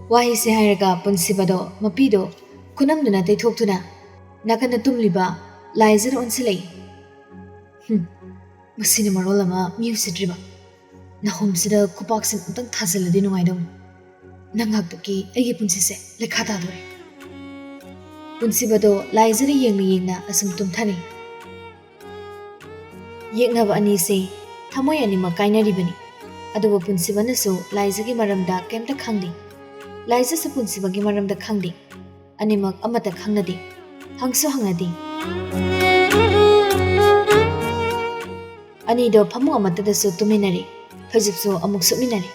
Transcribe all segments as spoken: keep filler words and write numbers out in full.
ꯋꯥꯍꯩꯁꯦ ꯍꯥꯏꯔꯒ ꯄꯨꯟꯁꯤꯕꯗꯣ ꯃꯄꯤꯗꯣ ꯈꯨꯅꯝꯗꯨꯅ ꯇꯩꯊꯣꯛꯇꯨꯅ ꯅꯥꯀꯟꯗ ꯇꯨꯝꯂꯤꯕ ꯂꯥꯏꯖꯗ ꯑꯣꯟꯁꯤꯜꯂꯛꯏ꯫ "ꯍꯨꯝ, ꯃꯁꯤꯅ ꯃꯔꯣꯜ ꯑꯃ ꯃꯤ ꯎꯁꯤꯠꯇ꯭ꯔꯤꯕ꯫ ꯅꯥꯍꯣꯝꯁꯤꯗ ꯈꯨꯄꯥꯛꯁꯤꯡ ꯑꯝꯇꯪ ꯊꯥꯖꯤꯜꯂꯗꯤ ꯅꯨꯡꯉꯥꯏꯗꯧꯅꯤ꯫ ꯅꯪ ꯉꯥꯛꯇꯒꯤ ꯑꯩꯒꯤ ꯄꯨꯟꯁꯤꯁꯦ ꯂꯩꯈꯥ ꯇꯥꯗꯣꯔꯦ꯫" ꯄꯨꯟꯁꯤꯕꯗꯣ ꯂꯥꯏꯖꯗ ꯌꯦꯡꯅ ꯌꯦꯡꯅ ꯑꯁꯨꯝ ꯇꯨꯝꯊꯅꯩ꯫ ꯌꯦꯛꯅꯕ ꯑꯅꯤꯁꯦ ꯊꯃꯣꯏ ꯑꯅꯤꯃꯛ ꯀꯥꯏꯅꯔꯤꯕꯅꯤ꯫ ꯑꯗꯨꯕꯨ ꯄꯨꯟꯁꯤꯕꯅꯁꯨ ꯂꯥꯏꯖꯒꯤ ꯃꯔꯝꯗ ꯀꯩꯝꯇ ꯈꯪꯗꯦ꯫ ꯂꯥꯏꯖꯁꯨ ꯄꯨꯟꯁꯤꯕꯒꯤ ꯃꯔꯝꯗ ꯈꯪꯗꯦ꯫ ꯑꯅꯤꯃꯛ ꯑꯃꯠꯇ ꯈꯪꯅꯗꯦ꯫ ꯍꯪꯁꯨ ꯍꯪꯅꯗꯦ꯫ ꯑꯅꯤꯗꯣ ꯐꯃꯨꯡ ꯑꯃꯠꯇꯗꯁꯨ ꯇꯨꯝꯃꯤꯟꯅꯔꯦ꯫ ꯐꯩꯖꯨꯞꯁꯨ ꯑꯃꯨꯛ ꯁꯨꯞꯃꯤꯟꯅꯔꯦ꯫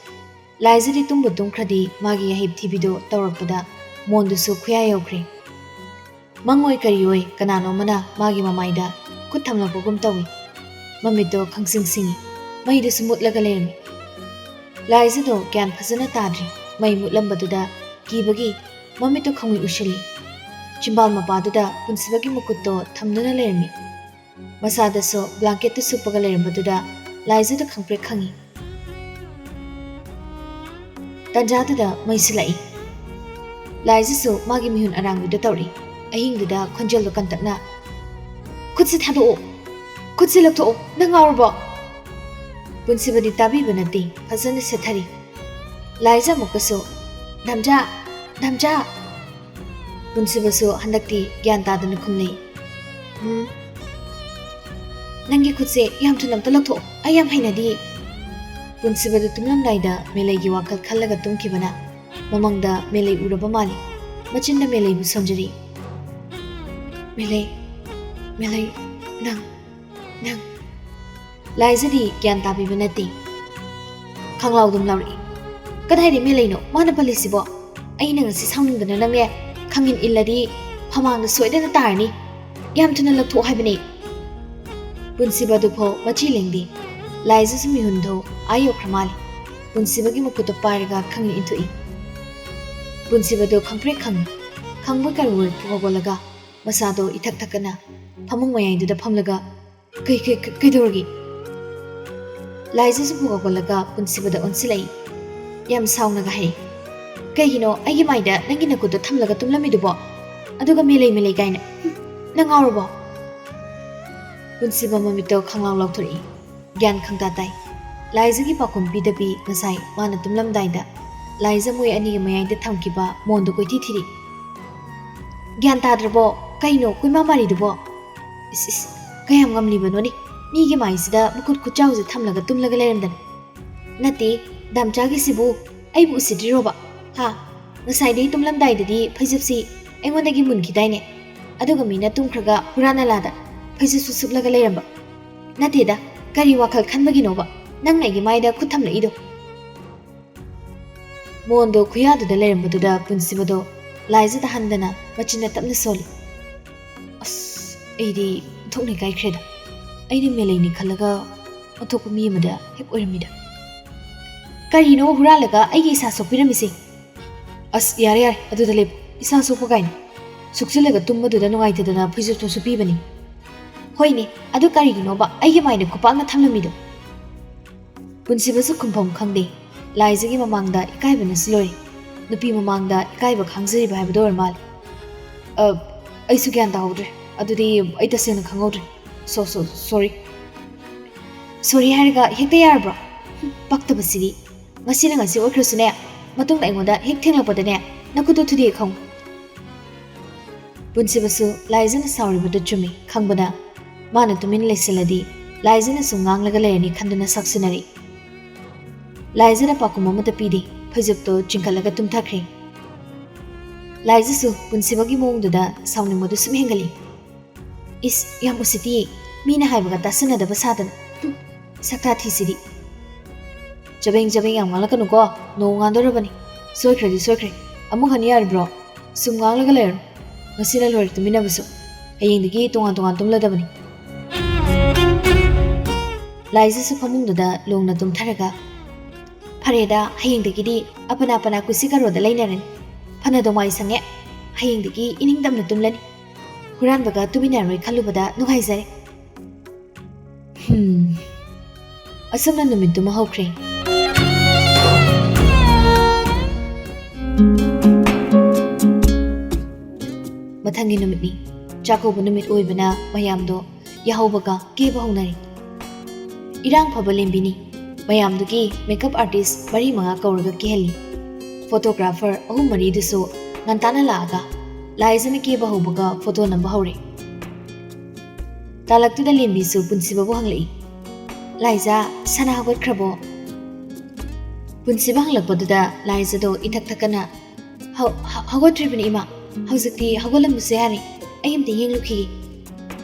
ꯂꯥꯏꯖꯗꯤ ꯇꯨꯝꯕꯨ ꯇꯨꯝꯈ꯭ꯔꯗꯤ ꯃꯥꯒꯤ ꯌꯥꯍꯤꯞ ꯊꯤꯕꯤꯗꯣ ꯇꯧꯔꯛꯄꯗ ꯃꯣꯟꯗꯨꯁꯨ ꯈꯨꯌꯥ ꯌꯧꯈ꯭ꯔꯦ꯫ ꯃꯪ ꯑꯣꯏ ꯀꯔꯤ ꯑꯣꯏ ꯀꯅꯥꯅꯣ ꯑꯃꯅ ꯃꯥꯒꯤ ꯃꯃꯥꯏꯗ ꯈꯨꯠ ꯊꯝꯂꯛꯄꯒꯨꯝ ꯇꯧꯏ꯫ ꯃꯃꯤꯠꯇꯣ ꯈꯪꯁꯤꯡ ꯁꯤꯡꯏ꯫ ꯃꯩꯗꯨꯁꯨ ꯃꯨꯠꯂꯒ ꯂꯩꯔꯝꯃꯤ꯫ ꯂꯥꯏꯖꯗꯣ ꯒ꯭ꯌꯥꯟ ꯐꯖꯅ ꯇꯥꯗ꯭ꯔꯤ꯫ ꯃꯩ ꯃꯨꯠꯂꯝꯕꯗꯨꯗ ꯀꯤꯕꯒꯤ ꯃꯃꯤꯠꯇꯣ ꯈꯪꯎꯏ ꯎꯏꯁꯤꯜꯂꯤ꯫ ꯆꯤꯝꯕꯥꯜ ꯃꯄꯥꯗꯨꯗ ꯄꯨꯟꯁꯤꯕꯒꯤ ꯃꯈꯨꯠꯇꯣ ꯊꯝꯗꯨꯅ ꯂꯩꯔꯝꯃꯤ꯫ ꯃꯁꯥꯗꯁꯨ ꯕ꯭ꯂꯥꯡꯀꯦꯠꯇ ꯁꯨꯞꯄꯒ ꯂꯩꯔꯝꯕꯗꯨꯗ ꯂꯥꯏꯖꯗ ꯈꯪꯄ꯭ꯔꯦꯛ ꯈꯪꯏ꯫ ꯇꯟꯖꯥꯗꯨꯗ ꯃꯩꯁꯨ ꯂꯥꯛꯏ꯫ ꯂꯥꯏꯖꯁꯨ ꯃꯥꯒꯤ ꯃꯤꯍꯨꯟ ꯑꯔꯥꯡꯕꯤꯗ ꯇꯧꯔꯛꯏ꯫ ꯑꯍꯤꯡꯗꯨꯗ ꯈꯣꯟꯖꯦꯜꯗꯣ ꯀꯟꯇꯛꯅ, "ꯈꯨꯠꯁꯦ ꯊꯥꯗꯣꯛꯑꯣ! ꯈꯨꯠꯁꯦ ꯂꯧꯊꯣꯛꯑꯣ! ꯅꯪ ꯉꯥꯎꯔꯕꯣ?" ꯄꯨꯟꯁꯤꯕꯗꯤ ꯇꯥꯕꯤꯕ ꯅꯠꯇꯦ, ꯐꯖꯅ ꯁꯦꯠꯊꯔꯤ꯫ ꯂꯥꯏꯖ ꯑꯃꯨꯛꯀꯁꯨ, "ꯙꯝꯖꯥ! ꯙꯝꯖꯥ!" ꯄꯨꯟꯁꯤꯕꯁꯨ ꯍꯟꯗꯛꯇꯤ ꯒ꯭ꯌꯥꯟ ꯇꯥꯗꯅ ꯈꯨꯝꯂꯛꯏ, "ꯎꯝ, ꯅꯪꯒꯤ ꯈꯨꯠꯁꯦ ꯌꯥꯝ ꯊꯨꯅ ꯑꯝꯇ ꯂꯧꯊꯣꯛꯑꯣ, ꯑꯩ ꯌꯥꯝ ꯍꯩꯅꯗꯤꯌꯦ꯫" ꯄꯨꯟꯁꯤꯕꯗꯨ ꯇꯨꯝꯂꯝꯗꯥꯏꯗ ꯃꯦꯂꯩꯒꯤ ꯋꯥꯈꯜ ꯈꯜꯂꯒ ꯇꯨꯝꯈꯤꯕꯅ ꯃꯃꯪꯗ ꯃꯦꯂꯩ ꯎꯔꯕ ꯃꯥꯜꯂꯤ꯫ ꯃꯆꯤꯟꯗ ꯃꯦꯂꯩꯕꯨ ꯁꯣꯟꯖꯔꯤ꯫ "ꯃꯦꯂꯩ, ꯃꯦꯂꯩ, ꯅꯪ, ꯅꯪ꯫" ꯂꯥꯏꯖꯗꯤ ꯒ꯭ꯌꯥꯟ ꯇꯥꯕꯤꯕ ꯅꯠꯇꯦ꯫ ꯈꯪꯂꯥꯎꯗꯨꯝ ꯂꯥꯎꯔꯛꯏ꯫ "ꯀꯗꯥꯏꯗꯩ ꯃꯦꯂꯩꯅꯣ ꯃꯥꯅ ꯄꯜꯂꯤꯁꯤꯕꯣ? ꯑꯩꯅ ꯉꯁꯤ ꯁꯥꯎꯅꯤꯡꯗꯅ ꯅꯪꯅꯦ ꯈꯪꯉꯤꯟ ꯏꯜꯂꯗꯤ ꯐꯃꯥꯡꯗ ꯁꯣꯏꯗꯅ ꯇꯥꯔꯅꯤ꯫ ꯌꯥꯝ ꯊꯨꯅ ꯂꯧꯊꯣꯛꯑꯣ ꯍꯥꯏꯕꯅꯦ꯫" ꯄꯨꯟꯁꯤꯕ ꯑꯗꯨꯐꯥꯎ ꯃꯆꯤ ꯂꯦꯡꯗꯦ꯫ ꯂꯥꯏꯖꯁꯨ ꯃꯤꯍꯨꯟꯗꯣ ꯑꯥ ꯌꯧꯈ꯭ꯔ ꯃꯥꯜꯂꯤ꯫ ꯄꯨꯟꯁꯤꯕꯒꯤ ꯃꯈꯨꯠꯇꯣ ꯄꯥꯏꯔꯒ ꯈꯪꯉꯤꯟ ꯏꯟꯊꯣꯛꯏ꯫ ꯄꯨꯟꯁꯤꯕꯗꯣ ꯈꯪꯄ꯭ꯔꯦꯛ ꯈꯪꯉꯤ꯫ ꯈꯪꯕꯣꯏ ꯀꯔꯤꯕꯣꯏ ꯄꯨ ꯍꯧꯒꯠꯂꯒ ꯃꯁꯥꯗꯣ ꯏꯊꯛ ꯊꯛꯀꯠꯅ ꯐꯃꯨꯡ ꯃꯌꯥꯏꯗꯨꯗ ꯐꯝꯂꯒ, "ꯀꯩ, ꯀꯩ, ꯀꯩ, ꯀꯩꯗꯧꯔꯒꯦ?" ꯂꯥꯏꯖꯁꯨ ꯄꯨ ꯍꯧꯒꯠꯂꯒ ꯄꯨꯟꯁꯤꯕꯗ ꯑꯣꯟꯁꯤꯜꯂꯛꯏ꯫ ꯌꯥꯝ ꯁꯥꯎꯅꯒ ꯍꯥꯏ, "ꯀꯩꯒꯤꯅꯣ ꯑꯩꯒꯤ ꯃꯥꯏꯗ ꯅꯪꯒꯤ ꯅꯈꯨꯠꯇꯣ ꯊꯝꯂꯒ ꯇꯨꯝꯂꯝꯃꯤꯗꯨꯕꯣ? ꯑꯗꯨꯒ ꯃꯦꯂꯩ ꯃꯦꯂꯩ ꯀꯥꯏꯅ꯫ ꯍꯨꯝ, ꯅꯪ ꯉꯥꯎꯔꯕꯣ?" ꯄꯨꯟꯁꯤꯕ ꯃꯃꯤꯠꯇꯣ ꯈꯪꯂꯥꯎ ꯂꯥꯎꯊꯣꯔꯛꯏ꯫ ꯒ꯭ꯌꯥꯟ ꯈꯪꯇꯥ ꯇꯥꯏ꯫ ꯂꯥꯏꯖꯒꯤ ꯄꯥꯎꯈꯨꯝ ꯄꯤꯗꯕꯤ ꯉꯁꯥꯏ ꯃꯥꯅ ꯇꯨꯝꯂꯝꯗꯥꯏꯗ ꯂꯥꯏꯖ ꯃꯣꯏ ꯑꯅꯤꯒꯤ ꯃꯌꯥꯏꯗ ꯊꯝꯈꯤꯕ ꯃꯣꯟꯗꯣ ꯀꯣꯏꯊꯤ ꯊꯤꯔꯤ꯫ "ꯒ꯭ꯌꯥꯟ ꯇꯥꯗ꯭ꯔꯕꯣ? ꯀꯩꯅꯣ ꯀꯣꯏꯃꯥ ꯃꯥꯔꯤꯗꯨꯕꯣ? ꯏꯁ, ꯏꯁ, ꯀꯌꯥꯝ ꯉꯝꯂꯤꯕꯅꯣꯅꯦ? ꯃꯤꯒꯤ ꯃꯥꯏꯁꯤꯗ ꯃꯈꯨꯠ ꯈꯨꯠꯆꯥꯎꯁꯦ ꯊꯝꯂꯒ ꯇꯨꯝꯂꯒ ꯂꯩꯔꯝꯗꯅ꯫ ꯅꯠꯇꯦ, ꯗꯥꯝꯆꯥꯒꯤꯁꯤꯕꯨ ꯑꯩꯕꯨ ꯎꯁꯤꯠꯇ꯭ꯔꯤꯔꯣꯕ? ꯍꯥ? ꯉꯁꯥꯏꯗꯩ ꯇꯨꯝꯂꯝꯗꯥꯏꯗꯗꯤ ꯐꯩꯖꯨꯞꯁꯤ ꯑꯩꯉꯣꯟꯗꯒꯤ ꯃꯨꯟꯈꯤꯗꯥꯏꯅꯦ? ꯑꯗꯨꯒ ꯃꯤꯅ ꯇꯨꯝꯈ꯭ꯔꯒ ꯍꯨꯔꯥꯟ ꯅꯂꯥꯗ ꯐꯩꯖꯨꯞꯁꯨ ꯁꯨꯞꯂꯒ ꯂꯩꯔꯝꯕ꯫ ꯅꯠꯇꯦꯗ, ꯀꯔꯤ ꯋꯥꯈꯜ ꯈꯟꯕꯒꯤꯅꯣꯕ ꯅꯪꯅ ꯑꯩꯒꯤ ꯃꯥꯏꯗ ꯈꯨꯠ ꯊꯝꯂꯛꯏꯗꯣ?" ꯃꯣꯟꯗꯣ ꯈꯨꯌꯥꯗꯨꯗ ꯂꯩꯔꯝꯕꯗꯨꯗ ꯄꯨꯟꯁꯤꯕꯗꯣ ꯂꯥꯏꯖ ꯇꯥꯍꯟꯗꯅ ꯃꯆꯤꯟꯅ ꯇꯞꯅ ꯁꯣꯜꯂꯤ꯫ "ꯑꯁ, ꯑꯩꯗꯤ ꯑꯣꯟꯊꯣꯛꯅ ꯏꯀꯥꯏꯈ꯭ꯔꯦꯗ꯫ ꯑꯩꯅ ꯃꯦꯂꯩꯅꯤ ꯈꯜꯂꯒ ꯑꯣꯟꯊꯣꯛꯄ ꯃꯤ ꯑꯃꯗ ꯍꯦꯛ ꯑꯣꯏꯔꯝꯃꯤꯗ꯫ ꯀꯔꯤꯅꯣ ꯍꯨꯔꯥꯜꯂꯒ ꯑꯩꯒꯤ ꯏꯁꯥ ꯁꯣꯛꯄꯤꯔꯝꯃꯤꯁꯦ?" "ꯑꯁ, ꯌꯥꯔꯦ, ꯌꯥꯔꯦ, ꯑꯗꯨꯗ ꯂꯦꯞꯄꯨ꯫ ꯏꯁꯥ ꯁꯣꯛꯄ ꯀꯥꯏꯅ꯫ ꯁꯨꯛꯆꯤꯜꯂꯒ ꯇꯨꯝꯕꯗꯨꯗ ꯅꯨꯡꯉꯥꯏꯇꯗꯅ ꯐꯩꯖꯨꯞꯇꯨ ꯁꯨꯞꯄꯤꯕꯅꯤ꯫" "ꯍꯣꯏꯅꯦ, ꯑꯗꯨ ꯀꯔꯤꯒꯤꯅꯣꯕ ꯑꯩꯒꯤ ꯃꯥꯏꯗ ꯈꯨꯄꯥꯛꯅ ꯊꯝꯂꯝꯃꯤꯗꯣ?" ꯄꯨꯟꯁꯤꯕꯁꯨ ꯈꯨꯝꯐꯝ ꯈꯪꯗꯦ꯫ ꯂꯥꯏꯖꯒꯤ ꯃꯃꯥꯡꯗ ꯏꯀꯥꯏꯕꯅꯁꯨ ꯂꯣꯏꯔꯦ꯫ ꯅꯨꯄꯤ ꯃꯃꯥꯡꯗ ꯏꯀꯥꯏꯕ ꯈꯥꯡꯖꯔꯤꯕ ꯍꯥꯏꯕꯗꯣ ꯑꯣꯏꯔ ꯃꯥꯜꯂꯦ꯫ "ꯑ, ꯑꯩꯁꯨ ꯒ꯭ꯌꯥꯟ ꯇꯥꯍꯧꯗ꯭ꯔꯦ꯫ ꯑꯗꯨꯗꯤ ꯑꯩ ꯇꯁꯦꯡꯅ ꯈꯪꯍꯧꯗ꯭ꯔꯦ꯫ So, so, sorry꯫" "Sorry ꯍꯥꯏꯔꯒ ꯍꯦꯛꯇ ꯌꯥꯔꯕ꯭ꯔꯣ? ꯍꯨꯝ, ꯄꯛꯇꯕꯁꯤꯗꯤ꯫ ꯉꯁꯤꯅ ꯉꯁꯤ ꯑꯣꯏꯈ꯭ꯔꯁꯨꯅꯦ, ꯃꯇꯨꯡꯗ ꯑꯩꯉꯣꯟꯗ ꯍꯦꯛ ꯊꯦꯡꯂꯛꯄꯗꯅꯦ, ꯅꯈꯨꯠꯇꯣ ꯊꯨꯗꯦꯛꯑꯦ ꯈꯪꯉꯨ꯫" ꯄꯨꯟꯁꯤꯕꯁꯨ ꯂꯥꯏꯖꯅ ꯁꯥꯎꯔꯤꯕꯗꯨ ꯆꯨꯝꯃꯤ ꯈꯪꯕꯅ, ꯃꯥꯅ ꯇꯨꯃꯤꯟ ꯂꯩꯁꯤꯜꯂꯗꯤ ꯂꯥꯏꯖꯅ ꯁꯨꯝ ꯉꯥꯡꯂꯒ ꯂꯩꯔꯅꯤ ꯈꯟꯗꯨꯅ ꯁꯥꯎꯁꯤꯟꯅꯔꯤ꯫ ꯂꯥꯏꯖꯅ ꯄꯥꯎꯈꯨꯝ ꯑꯃꯠꯇ ꯄꯤꯗꯦ, ꯐꯩꯖꯨꯞꯇꯣ ꯆꯤꯡꯈꯠꯂꯒ ꯇꯨꯝꯊꯈ꯭ꯔꯦ꯫ ꯂꯥꯏꯖꯁꯨ ꯄꯨꯟꯁꯤꯕꯒꯤ ꯃꯑꯣꯡꯗꯨꯗ ꯁꯥꯎꯅꯤꯡꯕꯗꯨ ꯁꯨꯝ ꯍꯦꯟꯒꯠꯂꯤ꯫ "ꯏꯁ, ꯌꯥꯝ ꯎꯁꯤꯠꯇꯤꯌꯦ, ꯃꯤꯅ ꯍꯥꯏꯕꯒ ꯇꯥꯁꯟꯅꯗꯕ ꯁꯥꯗꯅ꯫ ꯍꯨꯝ, ꯁꯛꯇꯥ ꯊꯤꯁꯤꯗꯤ꯫" "ꯆꯕꯦꯡ ꯆꯕꯦꯡ ꯌꯥꯝ ꯉꯥꯡꯂꯛꯀꯅꯨꯀꯣ, ꯅꯣꯡ ꯉꯥꯟꯗꯣꯔꯕꯅꯤ꯫ ꯁꯣꯏꯈ꯭ꯔꯗꯤ ꯁꯣꯏꯈ꯭ꯔꯦ, ꯑꯃꯨꯛ ꯍꯟ ꯌꯥꯔꯤꯕ꯭ꯔꯣ? ꯁꯨꯝ ꯉꯥꯡꯂꯒ ꯂꯩꯔꯅꯨ꯫ ꯉꯁꯤꯅ ꯂꯣꯏꯔꯦ ꯇꯨꯃꯤꯟꯅꯕꯁꯨ꯫ ꯍꯌꯦꯡꯗꯒꯤ ꯇꯣꯉꯥꯟ ꯇꯣꯉꯥꯟ ꯇꯨꯝꯂꯗꯕꯅꯤ꯫" ꯂꯥꯏꯖꯁꯨ ꯐꯃꯨꯡꯗꯨꯗ ꯂꯣꯡꯅ ꯇꯨꯝꯊꯔꯒ, "ꯐꯔꯦꯗ, ꯍꯌꯦꯡꯗꯒꯤꯗꯤ ꯑꯄꯅꯥ ꯑꯄꯅꯥ ꯀꯨꯁꯤ ꯀꯔꯣꯗ ꯂꯩꯅꯔꯅꯤ꯫ ꯐꯅ ꯗꯣꯡꯃꯥꯏ ꯁꯪꯉꯦ꯫ ꯍꯌꯦꯡꯗꯒꯤ ꯏꯅꯤꯡ ꯇꯝꯅ ꯇꯨꯝꯂꯅꯤ꯫ ꯍꯨꯔꯥꯟꯕꯒ ꯇꯨꯃꯤꯟꯅꯔꯣꯏ ꯈꯜꯂꯨꯕꯗ ꯅꯨꯡꯉꯥꯏꯖꯔꯦ꯫" ꯍꯨꯝ꯫ ꯑꯁꯨꯝꯅ ꯅꯨꯃꯤꯠꯇꯨꯃ ꯍꯧꯈ꯭ꯔꯦ꯫ ꯃꯊꯪꯒꯤ ꯅꯨꯃꯤꯠꯅꯤ꯫ ꯆꯥꯛꯀꯧꯕ ꯅꯨꯃꯤꯠ ꯑꯣꯏꯕꯅ ꯃꯌꯥꯝꯗꯣ ꯌꯥꯍꯧꯕꯒ ꯀꯦꯕ ꯍꯧꯅꯔꯤ꯫ ꯏꯔꯥꯡ ꯐꯕ ꯂꯦꯝꯕꯤꯅꯤ꯫ ꯃꯌꯥꯝꯗꯨꯒꯤ ꯃꯦꯀꯞ ꯑꯥꯔꯇꯤꯁ ꯃꯔꯤ ꯃꯉꯥ ꯀꯧꯔꯒ ꯀꯦꯍꯜꯂꯤ꯫ ꯐꯣꯇꯣꯒ꯭ꯔꯥꯐꯔ ꯑꯍꯨꯝ ꯃꯔꯤꯗꯨꯁꯨ ꯉꯟꯇꯥꯅ ꯂꯥꯛꯑꯒ ꯂꯥꯏꯖꯅ ꯀꯦꯕ ꯍꯧꯕꯒ ꯐꯣꯇꯣ ꯅꯝꯕ ꯍꯧꯔꯦ꯫ ꯇꯥꯂꯛꯇꯨꯗ ꯂꯦꯝꯕꯤꯁꯨ ꯄꯨꯟꯁꯤꯕꯕꯨ ꯍꯪꯂꯛꯏ, "ꯂꯥꯏꯖꯥ, ꯁꯅꯥ ꯍꯧꯒꯠꯈ꯭ꯔꯕꯣ?" ꯄꯨꯟꯁꯤꯕ ꯍꯪꯂꯛꯄꯗꯨꯗ ꯂꯥꯏꯖꯗꯣ ꯏꯊꯛ ꯊꯛꯀꯅ, "ꯍꯧ-, ꯍꯧ-, ꯍꯧꯒꯠꯇ꯭ꯔꯤꯕꯅꯤ ꯏꯃꯥ, ꯍꯧꯖꯤꯛꯇꯤ ꯍꯧꯒꯠꯂꯝꯕꯁꯨ ꯌꯥꯔꯦ, ꯑꯩ ꯑꯝꯇ ꯌꯦꯡꯂꯨꯈꯤꯒꯦ꯫"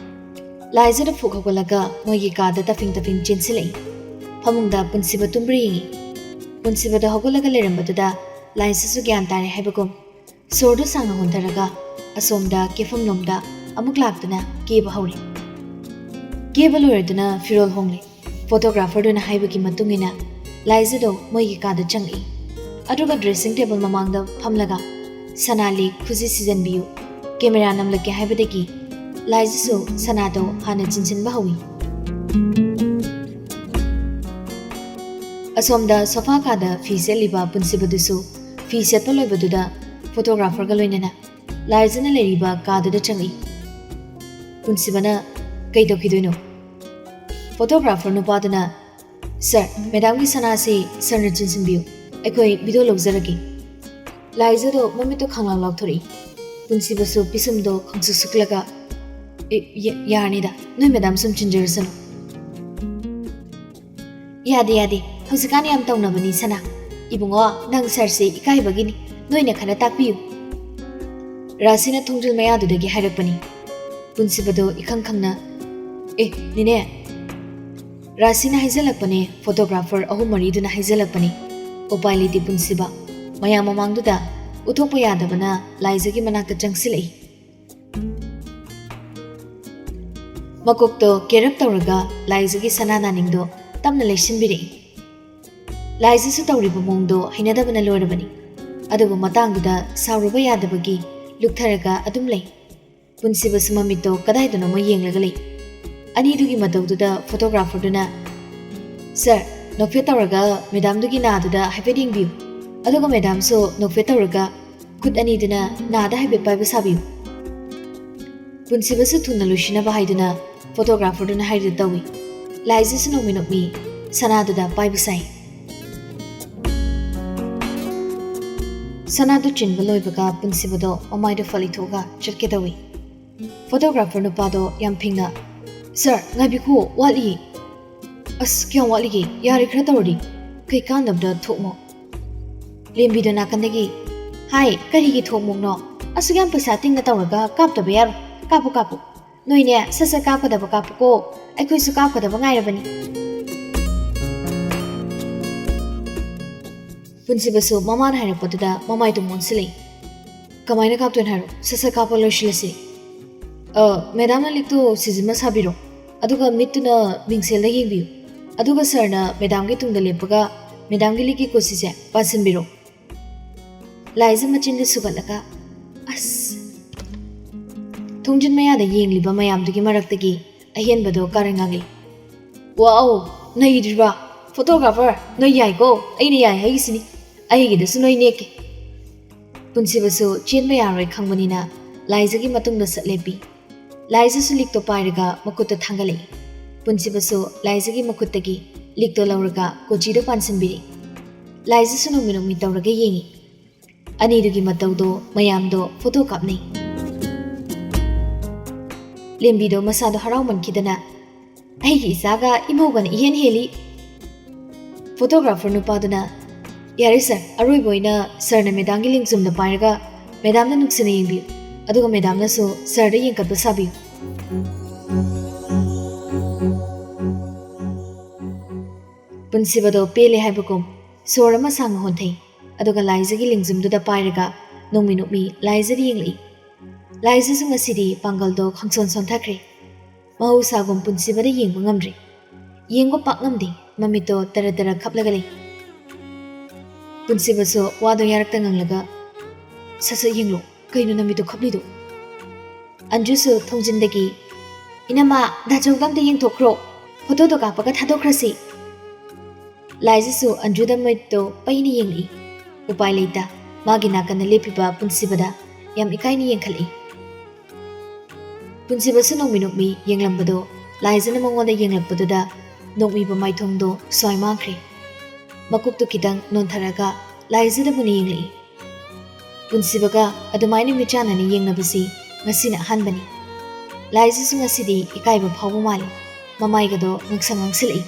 ꯂꯥꯏꯖꯗ ꯐꯨꯛ ꯍꯧꯒꯠꯂꯒ ꯃꯣꯏꯒꯤ ꯀꯥꯗ ꯇꯐꯤꯡ ꯇꯐꯤꯡ ꯆꯦꯟꯁꯤꯜꯂꯛꯏ꯫ ꯐꯃꯨꯡꯗ ꯄꯨꯟꯁꯤꯕ ꯇꯨꯝꯕ꯭ꯔꯥ ꯌꯦꯡꯉꯤ꯫ ꯄꯨꯟꯁꯤꯕꯗꯣ ꯍꯧꯒꯠꯂꯒ ꯂꯩꯔꯝꯕꯗꯨꯗ ꯂꯥꯏꯖꯁꯨ ꯒ꯭ꯌꯥꯟ ꯇꯥꯔꯦ ꯍꯥꯏꯕꯒꯨꯝ ꯁꯣꯔꯗꯨ ꯁꯥꯡꯅ ꯍꯣꯟꯊꯔꯒ ꯑꯁꯣꯝꯗ ꯀꯦꯐꯝꯂꯣꯝꯗ ꯑꯃꯨꯛ ꯂꯥꯛꯇꯨꯅ ꯀꯦꯕ ꯍꯧꯔꯦ꯫ ꯀꯦꯕ ꯂꯣꯏꯔꯗꯨꯅ ꯐꯤꯔꯣꯜ ꯍꯣꯡꯂꯦ꯫ ꯐꯣꯇꯣꯒ꯭ꯔꯥꯐꯔꯗꯨꯅ ꯍꯥꯏꯕꯒꯤ ꯃꯇꯨꯡ ꯏꯟꯅ ꯂꯥꯏꯖꯗꯣ ꯃꯣꯏꯒꯤ ꯀꯥꯗ ꯆꯪꯉꯛꯏ꯫ ꯑꯗꯨꯒ ꯗ꯭ꯔꯦꯁꯤꯡ ꯇꯦꯕꯜ ꯃꯃꯥꯡꯗ ꯐꯝꯂꯒ, "ꯁꯅꯥ ꯂꯤꯛ ꯈꯨꯖꯤ ꯁꯤꯖꯟꯕꯤꯌꯨ, ꯀꯦꯃꯦꯔꯥ ꯅꯝꯂꯛꯀꯦ" ꯍꯥꯏꯕꯗꯒꯤ ꯂꯥꯏꯖꯁꯨ ꯁꯅꯥꯗꯣ ꯍꯥꯟꯅ ꯆꯤꯟꯁꯤꯟꯕ ꯍꯧꯏ꯫ ꯑꯁꯣꯝꯗ ꯁꯣꯐꯥ ꯀꯥꯗ ꯐꯤ ꯁꯦꯠꯂꯤꯕ ꯄꯨꯟꯁꯤꯕꯗꯨꯁꯨ ꯐꯤ ꯁꯦꯠꯄ ꯂꯣꯏꯕꯗꯨꯗ ꯐꯣꯇꯣꯒ꯭ꯔꯥꯐꯔꯒ ꯂꯣꯏꯅꯅ ꯂꯥꯏꯖꯅ ꯂꯩꯔꯤꯕ ꯀꯥꯗꯨꯗ ꯆꯪꯉꯛꯏ꯫ ꯄꯨꯟꯁꯤꯕꯅ, "ꯀꯩ ꯇꯧꯈꯤꯗꯣꯏꯅꯣ?" ꯐꯣꯇꯣꯒ꯭ꯔꯥꯐꯔ ꯅꯨꯄꯥꯗꯨꯅ, "ꯁꯥꯔ, ꯃꯦꯗꯥꯝꯒꯤ ꯁꯅꯥꯁꯤ ꯁꯥꯔꯅ ꯆꯤꯟꯁꯤꯟꯕꯤꯌꯨ, ꯑꯩꯈꯣꯏ ꯚꯤꯗꯤꯑꯣ ꯂꯧꯖꯔꯒꯦ꯫" ꯂꯥꯏꯖꯗꯣ ꯃꯃꯤꯠꯇꯣ ꯈꯪꯂꯥꯎ ꯂꯥꯎꯊꯣꯔꯛꯏ꯫ ꯄꯨꯟꯁꯤꯕꯁꯨ ꯄꯤꯁꯨꯝꯗꯣ ꯈꯪꯁꯨꯛ ꯁꯨꯛꯂꯒ, "ꯑꯦ, ꯌꯥ-, ꯌꯥꯔꯅꯤꯗ, ꯅꯣꯏ ꯃꯦꯗꯥꯝ ꯁꯨꯝ ꯆꯤꯟꯖꯔꯁꯅꯨ꯫" "ꯌꯥꯗꯦ, ꯌꯥꯗꯦ, ꯍꯧꯖꯤꯛꯀꯥꯟ ꯌꯥꯝ ꯇꯧꯅꯕꯅꯤ ꯁꯅꯥ꯫ ꯏꯕꯨꯡꯉꯣ, ꯅꯪ ꯁꯥꯔꯁꯦ ꯏꯀꯥꯏꯕꯒꯤꯅꯤ, ꯅꯣꯏꯅ ꯈꯔ ꯇꯥꯛꯄꯤꯌꯨ꯫" ꯔꯥꯁꯤꯅ ꯊꯣꯡꯖꯤꯜ ꯃꯌꯥꯗꯨꯗꯒꯤ ꯍꯥꯏꯔꯛꯄꯅꯤ꯫ ꯄꯨꯟꯁꯤꯕꯗꯣ ꯏꯈꯪ ꯈꯪꯅ, "ꯑꯦ, ꯅꯦꯅꯦ, ꯔꯥꯁꯤꯅ ꯍꯥꯏꯖꯜꯂꯛꯄꯅꯦ, ꯐꯣꯇꯣꯒ꯭ꯔꯥꯐꯔ ꯑꯍꯨꯝ ꯃꯔꯤꯗꯨꯅ ꯍꯥꯏꯖꯜꯂꯛꯄꯅꯦ꯫" ꯎꯄꯥꯏ ꯂꯩꯇꯦ ꯄꯨꯟꯁꯤꯕ꯫ ꯃꯌꯥꯝ ꯃꯃꯥꯡꯗꯨꯗ ꯎꯠꯊꯣꯛꯄ ꯌꯥꯗꯕꯅ ꯂꯥꯏꯖꯒꯤ ꯃꯅꯥꯛꯇ ꯆꯪꯁꯤꯜꯂꯛꯏ꯫ ꯃꯀꯣꯛꯇꯣ ꯀꯦꯔꯞ ꯇꯧꯔꯒ ꯂꯥꯏꯖꯒꯤ ꯁꯅꯥ ꯅꯥꯅꯤꯡꯗꯣ ꯇꯞꯅ ꯂꯩꯁꯤꯟꯕꯤꯔꯛꯏ꯫ ꯂꯥꯏꯖꯁꯨ ꯇꯧꯔꯤꯕ ꯃꯑꯣꯡꯗꯣ ꯍꯩꯅꯗꯕꯅ ꯂꯣꯏꯔꯕꯅꯤ꯫ ꯑꯗꯨꯕꯨ ꯃꯇꯥꯡꯗꯨꯗ ꯁꯥꯎꯔꯨꯕ ꯌꯥꯗꯕꯒꯤ ꯂꯨꯛꯊꯔꯒ ꯑꯗꯨꯝ ꯂꯩ꯫ ꯄꯨꯟꯁꯤꯕꯁꯨ ꯃꯃꯤꯠꯇꯣ ꯀꯗꯥꯏꯗꯅꯣꯃ ꯌꯦꯡꯂꯒ ꯂꯩ꯫ ꯑꯅꯤꯗꯨꯒꯤ ꯃꯇꯧꯗꯨꯗ ꯐꯣꯇꯣꯒ꯭ꯔꯥꯐꯔꯗꯨꯅ, "ꯁꯥꯔ, ꯅꯣꯛꯐꯦꯠ ꯇꯧꯔꯒ ꯃꯦꯗꯥꯝꯗꯨꯒꯤ ꯅꯥꯗꯨꯗ ꯍꯥꯏꯐꯦꯠ ꯌꯦꯡꯕꯤꯌꯨ, ꯑꯗꯨꯒ ꯃꯦꯗꯥꯝꯁꯨ ꯅꯣꯛꯐꯦꯠ ꯇꯧꯔꯒ ꯈꯨꯠ ꯑꯅꯤꯗꯨꯅ ꯅꯥꯗ ꯍꯥꯏꯐꯦꯠ ꯄꯥꯏꯕ ꯁꯥꯕꯤꯌꯨ꯫" ꯄꯨꯟꯁꯤꯕꯁꯨ ꯊꯨꯅ ꯂꯣꯏꯁꯤꯟꯅꯕ ꯍꯥꯏꯗꯨꯅ ꯐꯣꯇꯣꯒ꯭ꯔꯥꯐꯔꯗꯨꯅ ꯍꯥꯏꯔꯤꯗꯨ ꯇꯧꯏ꯫ ꯂꯥꯏꯖꯁꯨ ꯅꯣꯛꯃꯤ ꯅꯣꯛꯃꯤ ꯁꯅꯥꯗꯨꯗ ꯄꯥꯏꯕ ꯁꯥꯏ꯫ ꯁꯅꯥꯗꯨ ꯆꯤꯟꯕ ꯂꯣꯏꯕꯒ ꯄꯨꯟꯁꯤꯕꯗꯣ ꯃꯃꯥꯏꯗꯨ ꯐꯠ ꯂꯩꯊꯣꯛꯑꯒ ꯆꯠꯀꯦ ꯇꯧꯏ꯫ ꯐꯣꯇꯣꯒ꯭ꯔꯥꯐꯔ ꯅꯨꯄꯥꯗꯣ ꯌꯥꯝ ꯐꯤꯡꯅ, "ꯁꯥꯔ, ꯉꯥꯏꯕꯤꯈꯣ, ꯋꯥꯠꯂꯤ꯫ ꯑꯁ, ꯀꯌꯥꯝ ꯋꯥꯠꯂꯤꯒꯦ? ꯌꯥꯔꯦ, ꯈꯔ ꯇꯧꯔꯗꯤ꯫ ꯀꯩ ꯀꯥꯟꯗꯕꯗ ꯊꯣꯛꯃꯣꯛ?" ꯂꯦꯝꯕꯤꯗꯣ ꯅꯥꯀꯟꯗꯒꯤ, "ꯍꯥꯏ, ꯀꯔꯤꯒꯤ ꯊꯣꯛꯃꯣꯛꯅꯣ? ꯑꯁꯨꯛ ꯌꯥꯝ ꯄꯩꯁꯥ ꯇꯤꯡꯅ ꯇꯧꯔꯒ ꯀꯥꯞꯇꯕ ꯌꯥꯔꯣꯏ꯫ ꯀꯥꯞꯄꯨ, ꯀꯥꯞꯄꯨ꯫ ꯅꯣꯏꯅꯦ, ꯁꯠ ꯁꯠ ꯀꯥꯞꯀꯗꯕ ꯀꯥꯞꯄꯨꯀꯣ꯫ ꯑꯩꯈꯣꯏꯁꯨ ꯀꯥꯞꯀꯗꯕ ꯉꯥꯏꯔꯕꯅꯤ꯫" ꯄꯨꯟꯁꯤꯕꯁꯨ ꯃꯃꯥꯅ ꯍꯥꯏꯔꯛꯄꯗꯨꯗ ꯃꯃꯥꯏꯗꯨ ꯑꯣꯟꯁꯤꯜꯂꯛꯏ꯫ "ꯀꯃꯥꯏꯅ ꯀꯥꯞꯇꯣꯏꯅꯣ ꯍꯥꯏꯔꯣ? ꯁꯠ ꯁꯠ ꯀꯥꯞꯄ ꯂꯣꯏꯁꯤꯜꯂꯁꯤ꯫ ꯑ, ꯃꯦꯗꯥꯝꯅ ꯂꯤꯛꯇꯣ ꯁꯤꯖꯤꯟꯅ ꯁꯥꯕꯤꯔꯣ, ꯑꯗꯨꯒ ꯃꯤꯠꯇꯨꯅ ꯃꯤꯡꯁꯦꯜꯗ ꯌꯦꯡꯕꯤꯌꯨ, ꯑꯗꯨꯒ ꯁꯥꯔꯅ ꯃꯦꯗꯥꯝꯒꯤ ꯇꯨꯡꯗ ꯂꯦꯞꯄꯒ ꯃꯦꯗꯥꯝꯒꯤ ꯂꯤꯛꯀꯤ ꯀꯨꯁꯤꯁꯦ ꯄꯥꯟꯁꯤꯟꯕꯤꯔꯣ꯫" ꯂꯥꯏꯖ ꯃꯆꯤꯟꯗꯨ ꯁꯨꯒꯠꯂꯒ, "ꯑꯁ!" ꯊꯣꯡꯖꯤꯟ ꯃꯌꯥꯗ ꯌꯦꯡꯂꯤꯕ ꯃꯌꯥꯝꯗꯨꯒꯤ ꯃꯔꯛꯇꯒꯤ ꯑꯍꯦꯟꯕꯗꯣ ꯀꯥꯔꯟ ꯉꯥꯡꯂꯤ꯫ "ꯋꯥꯎ! ꯅꯩꯗ꯭ꯔꯤꯕ? ꯐꯣꯇꯣꯒ꯭ꯔꯥꯐꯔ, ꯅꯣꯏ ꯌꯥꯏꯀꯣ? ꯑꯩꯅ ꯌꯥꯏ ꯍꯥꯏꯒꯤꯁꯤꯅꯤ꯫ ꯑꯩꯒꯤꯗꯁꯨ ꯅꯣꯏ ꯅꯦꯛꯀꯦ꯫" ꯄꯨꯟꯁꯤꯕꯁꯨ ꯆꯦꯟꯕ ꯌꯥꯔꯣꯏ ꯈꯪꯕꯅꯤꯅ ꯂꯥꯏꯖꯒꯤ ꯃꯇꯨꯡꯗ ꯁꯠ ꯂꯦꯞꯄꯤ꯫ ꯂꯥꯏꯖꯁꯨ ꯂꯤꯛꯇꯣ ꯄꯥꯏꯔꯒ ꯃꯈꯨꯠꯇ ꯊꯥꯡꯒꯠꯂꯛꯏ꯫ ꯄꯨꯟꯁꯤꯕꯁꯨ ꯂꯥꯏꯖꯒꯤ ꯃꯈꯨꯠꯇꯒꯤ ꯂꯤꯛꯇꯣ ꯂꯧꯔꯒ ꯀꯣꯆꯤꯗꯣ ꯄꯥꯟꯁꯤꯟꯕꯤꯔꯛꯏ꯫ ꯂꯥꯏꯖꯁꯨ ꯅꯣꯛꯃꯤ ꯅꯣꯛꯃꯤ ꯇꯧꯔꯒ ꯌꯦꯡꯉꯤ꯫ ꯑꯅꯤꯗꯨꯒꯤ ꯃꯇꯧꯗꯣ ꯃꯌꯥꯝꯗꯣ ꯐꯣꯇꯣ ꯀꯥꯞꯅꯩ꯫ ꯂꯦꯝꯕꯤꯗꯣ ꯃꯁꯥꯗꯣ ꯍꯔꯥꯎꯃꯟꯈꯤꯗꯅ, "ꯑꯩꯒꯤ ꯏꯆꯥꯒ ꯏꯃꯧꯒꯅ ꯏꯍꯦꯟ ꯍꯦꯜꯂꯤ꯫" ꯐꯣꯇꯣꯒ꯭ꯔꯥꯐꯔ ꯅꯨꯄꯥꯗꯨꯅ, "ꯌꯥꯔꯦ ꯁꯥꯔ, ꯑꯔꯣꯏꯕ ꯑꯣꯏꯅ ꯁꯥꯔꯅ ꯃꯦꯗꯥꯝꯒꯤ ꯂꯦꯡꯖꯨꯝꯗ ꯄꯥꯏꯔꯒ ꯃꯦꯗꯥꯝꯅ ꯅꯨꯡꯁꯤꯅ ꯌꯦꯡꯕꯤꯌꯨ, ꯑꯗꯨꯒ ꯃꯦꯗꯥꯝꯅꯁꯨ ꯁꯥꯔꯗ ꯌꯦꯡꯈꯠꯄ ꯁꯥꯕꯤꯌꯨ꯫" ꯄꯨꯟꯁꯤꯕꯗꯣ ꯄꯦꯜꯂꯦ ꯍꯥꯏꯕꯒꯨꯝ ꯁꯣꯔ ꯑꯃ ꯁꯥꯡꯅ ꯍꯣꯟꯊꯩ, ꯑꯗꯨꯒ ꯂꯥꯏꯖꯒꯤ ꯂꯦꯡꯖꯨꯝꯗꯨꯗ ꯄꯥꯏꯔꯒ ꯅꯣꯛꯃꯤ ꯅꯣꯛꯃꯤ ꯂꯥꯏꯖꯗ ꯌꯦꯡꯂꯛꯏ꯫ ꯂꯥꯏꯖꯁꯨ ꯉꯁꯤꯗꯤ ꯄꯥꯡꯒꯜꯗꯣ ꯈꯪꯁꯣꯟ ꯁꯣꯟꯊꯈ꯭ꯔꯦ꯫ ꯃꯍꯧꯁꯥꯒꯨꯝ ꯄꯨꯟꯁꯤꯕꯗ ꯌꯦꯡꯕ ꯉꯝꯗ꯭ꯔꯦ꯫ ꯌꯦꯡꯕ ꯄꯥꯛ ꯉꯝꯗꯦ, ꯃꯃꯤꯠꯇꯣ ꯇꯔ ꯇꯔ ꯈꯞꯂꯒ ꯂꯩ꯫ ꯄꯨꯟꯁꯤꯕꯁꯨ ꯋꯥꯗꯣ ꯌꯥꯔꯛꯇ ꯉꯥꯡꯂꯒ, "ꯁꯠ ꯁꯠ ꯌꯦꯡꯂꯣ, ꯀꯩꯅꯣ ꯅꯃꯤꯠꯇꯣ ꯈꯞꯂꯤꯗꯣ?" ꯑꯟꯖꯨꯁꯨ ꯊꯣꯡꯖꯤꯟꯗꯒꯤ, "ꯏꯅꯝꯃ, ꯗꯥꯆꯧꯗ ꯑꯝꯇ ꯌꯦꯡꯊꯣꯛꯈ꯭ꯔꯣ, ꯐꯣꯇꯣꯗꯣ ꯀꯥꯞꯄꯒ ꯊꯥꯗꯣꯛꯈ꯭ꯔꯁꯤ꯫" ꯂꯥꯏꯖꯁꯨ ꯑꯟꯖꯨꯗ ꯃꯤꯠꯇꯣ ꯄꯩꯅ ꯌꯦꯡꯂꯛꯏ꯫ ꯎꯄꯥꯏ ꯂꯩꯇ ꯃꯥꯒꯤ ꯅꯥꯀꯟꯗ ꯂꯦꯞꯄꯤꯕ ꯄꯨꯟꯁꯤꯕꯗ ꯌꯥꯝ ꯏꯀꯥꯏꯅ ꯌꯦꯡꯈꯠꯂꯛꯏ꯫ ꯄꯨꯟꯁꯤꯕꯁꯨ ꯅꯣꯡꯃꯤ ꯅꯣꯡꯃꯤ ꯌꯦꯡꯂꯝꯕꯗꯣ ꯂꯥꯏꯖꯅ ꯃꯉꯣꯟꯗ ꯌꯦꯡꯂꯛꯄꯗꯨꯗ ꯅꯣꯡꯃꯤꯕ ꯃꯥꯏꯊꯣꯡꯗꯣ ꯁ꯭ꯋꯥꯏ ꯃꯥꯡꯈ꯭ꯔꯦ꯫ ꯃꯀꯣꯛꯇꯨ ꯈꯤꯇꯪ ꯅꯣꯟꯊꯔꯒ ꯂꯥꯏꯖꯗ ꯃꯨꯟꯅ ꯌꯦꯡꯂꯛꯏ꯫ ꯄꯨꯟꯁꯤꯕꯒ ꯑꯗꯨꯃꯥꯏꯅ ꯃꯤꯠꯆꯥꯟꯅꯅ ꯌꯦꯡꯅꯕꯁꯤ ꯉꯁꯤꯅ ꯑꯍꯥꯟꯕꯅꯤ꯫ ꯂꯥꯏꯖꯁꯨ ꯉꯁꯤꯗꯤ ꯏꯀꯥꯏꯕ ꯐꯥꯎꯕ ꯃꯥꯜꯂꯤ꯫ ꯃꯃꯥꯏꯒꯗꯣ ꯉꯥꯡꯁꯪ ꯉꯥꯡꯁꯤꯜꯂꯛꯏ꯫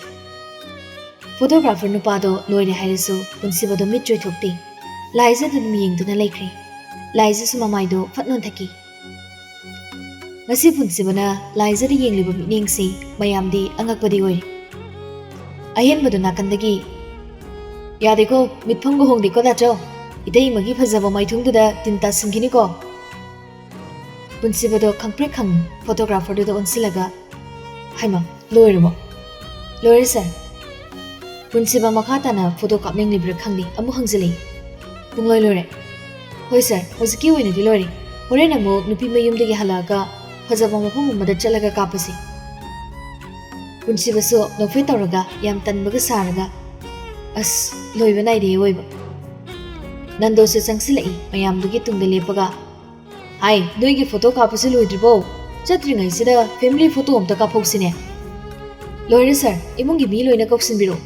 ꯐꯣꯇꯣꯒ꯭ꯔꯥꯐꯔ ꯅꯨꯄꯥꯗꯣ ꯂꯣꯏꯔꯦ ꯍꯥꯏꯔꯁꯨ ꯄꯨꯟꯁꯤꯕꯗꯣ ꯃꯤꯠ ꯆꯣꯏꯊꯣꯛꯇꯦ꯫ ꯂꯥꯏꯖꯗ ꯑꯗꯨꯝ ꯌꯦꯡꯗꯨꯅ ꯂꯩꯈ꯭ꯔꯦ꯫ ꯂꯥꯏꯖꯁꯨ ꯃꯃꯥꯏꯗꯣ ꯐꯠ ꯅꯣꯟꯊꯛꯈꯤ꯫ ꯉꯁꯤ ꯄꯨꯟꯁꯤꯕꯅ ꯂꯥꯏꯖꯗ ꯌꯦꯡꯂꯤꯕ ꯃꯤꯠꯌꯦꯡꯁꯤ ꯃꯌꯥꯝꯗꯤ ꯑꯉꯛꯄꯗꯤ ꯑꯣꯏꯔꯤ꯫ ꯑꯍꯦꯟꯕꯗꯨ ꯅꯥꯀꯟꯗꯒꯤ, "ꯌꯥꯗꯦꯀꯣ, ꯃꯤꯠꯐꯝꯒ ꯍꯣꯡꯗꯦꯀꯣ ꯗꯥꯆꯧ, ꯏꯇꯩꯃꯒꯤ ꯐꯖꯕ ꯃꯥꯏꯊꯣꯡꯗꯨꯗ ꯇꯤꯟ ꯇꯥꯁꯤꯟꯈꯤꯅꯤꯀꯣ"꯫ ꯄꯨꯟꯁꯤꯕꯗꯣ ꯈꯪꯄ꯭ꯔꯦꯛ ꯈꯪꯉꯤ꯫ ꯐꯣꯇꯣꯒ꯭ꯔꯥꯐꯔꯗꯨꯗ ꯑꯣꯟꯁꯤꯜꯂꯒ, "ꯍꯥꯏꯃ, ꯂꯣꯏꯔꯕꯣ?" "ꯂꯣꯏꯔꯦ ꯁꯥꯔ"꯫ ꯄꯨꯟꯁꯤꯕ ꯃꯈꯥ ꯇꯥꯅ ꯐꯣꯇꯣ ꯀꯥꯞꯅꯤꯡꯂꯤꯕ꯭ꯔꯥ ꯈꯪꯗꯦ, ꯑꯃꯨꯛ ꯍꯪꯖꯤꯜꯂꯛꯏ꯫ "ꯄꯨꯡꯂꯣꯏ ꯂꯣꯏꯔꯦ"꯫ "ꯍꯣꯏ ꯁꯥꯔ, ꯍꯧꯖꯤꯛꯀꯤ ꯑꯣꯏꯅꯗꯤ ꯂꯣꯏꯔꯦ꯫ ꯍꯣꯔꯦꯟ ꯑꯃꯨꯛ ꯅꯨꯄꯤ ꯃꯌꯨꯝꯗꯒꯤ ꯍꯜꯂꯛꯑꯒ ꯐꯖꯕ ꯃꯐꯝ ꯑꯃꯗ ꯆꯠꯂꯒ ꯀꯥꯞꯄꯁꯤ"꯫ ꯄꯨꯟꯁꯤꯕꯁꯨ ꯅꯣꯛꯐꯦꯠ ꯇꯧꯔꯒ ꯌꯥꯝ ꯇꯟꯕꯒ ꯁꯥꯔꯒ, "ꯑꯁ, ꯂꯣꯏꯕ ꯅꯥꯏꯗꯦ ꯑꯣꯏꯕ"꯫ ꯅꯟꯗꯣꯁꯨ ꯆꯪꯁꯤꯜꯂꯛꯏ꯫ ꯃꯌꯥꯝꯗꯨꯒꯤ ꯇꯨꯡꯗ ꯂꯦꯞꯄꯒ, "ꯍꯥꯏ, ꯅꯣꯏꯒꯤ ꯐꯣꯇꯣ ꯀꯥꯞꯄꯁꯤ ꯂꯣꯏꯗ꯭ꯔꯤꯕꯣ? ꯆꯠꯇ꯭ꯔꯤꯉꯩꯁꯤꯗ ꯐꯦꯃꯤꯂꯤ ꯐꯣꯇꯣ ꯑꯝꯇ ꯀꯥꯞꯍꯧꯁꯤꯅꯦ"꯫ "ꯂꯣꯏꯔꯦ ꯁꯥꯔ, ꯏꯃꯨꯡꯒꯤ ꯃꯤ ꯂꯣꯏꯅ ꯀꯧꯁꯤꯟꯕꯤꯔꯛꯑꯣ꯫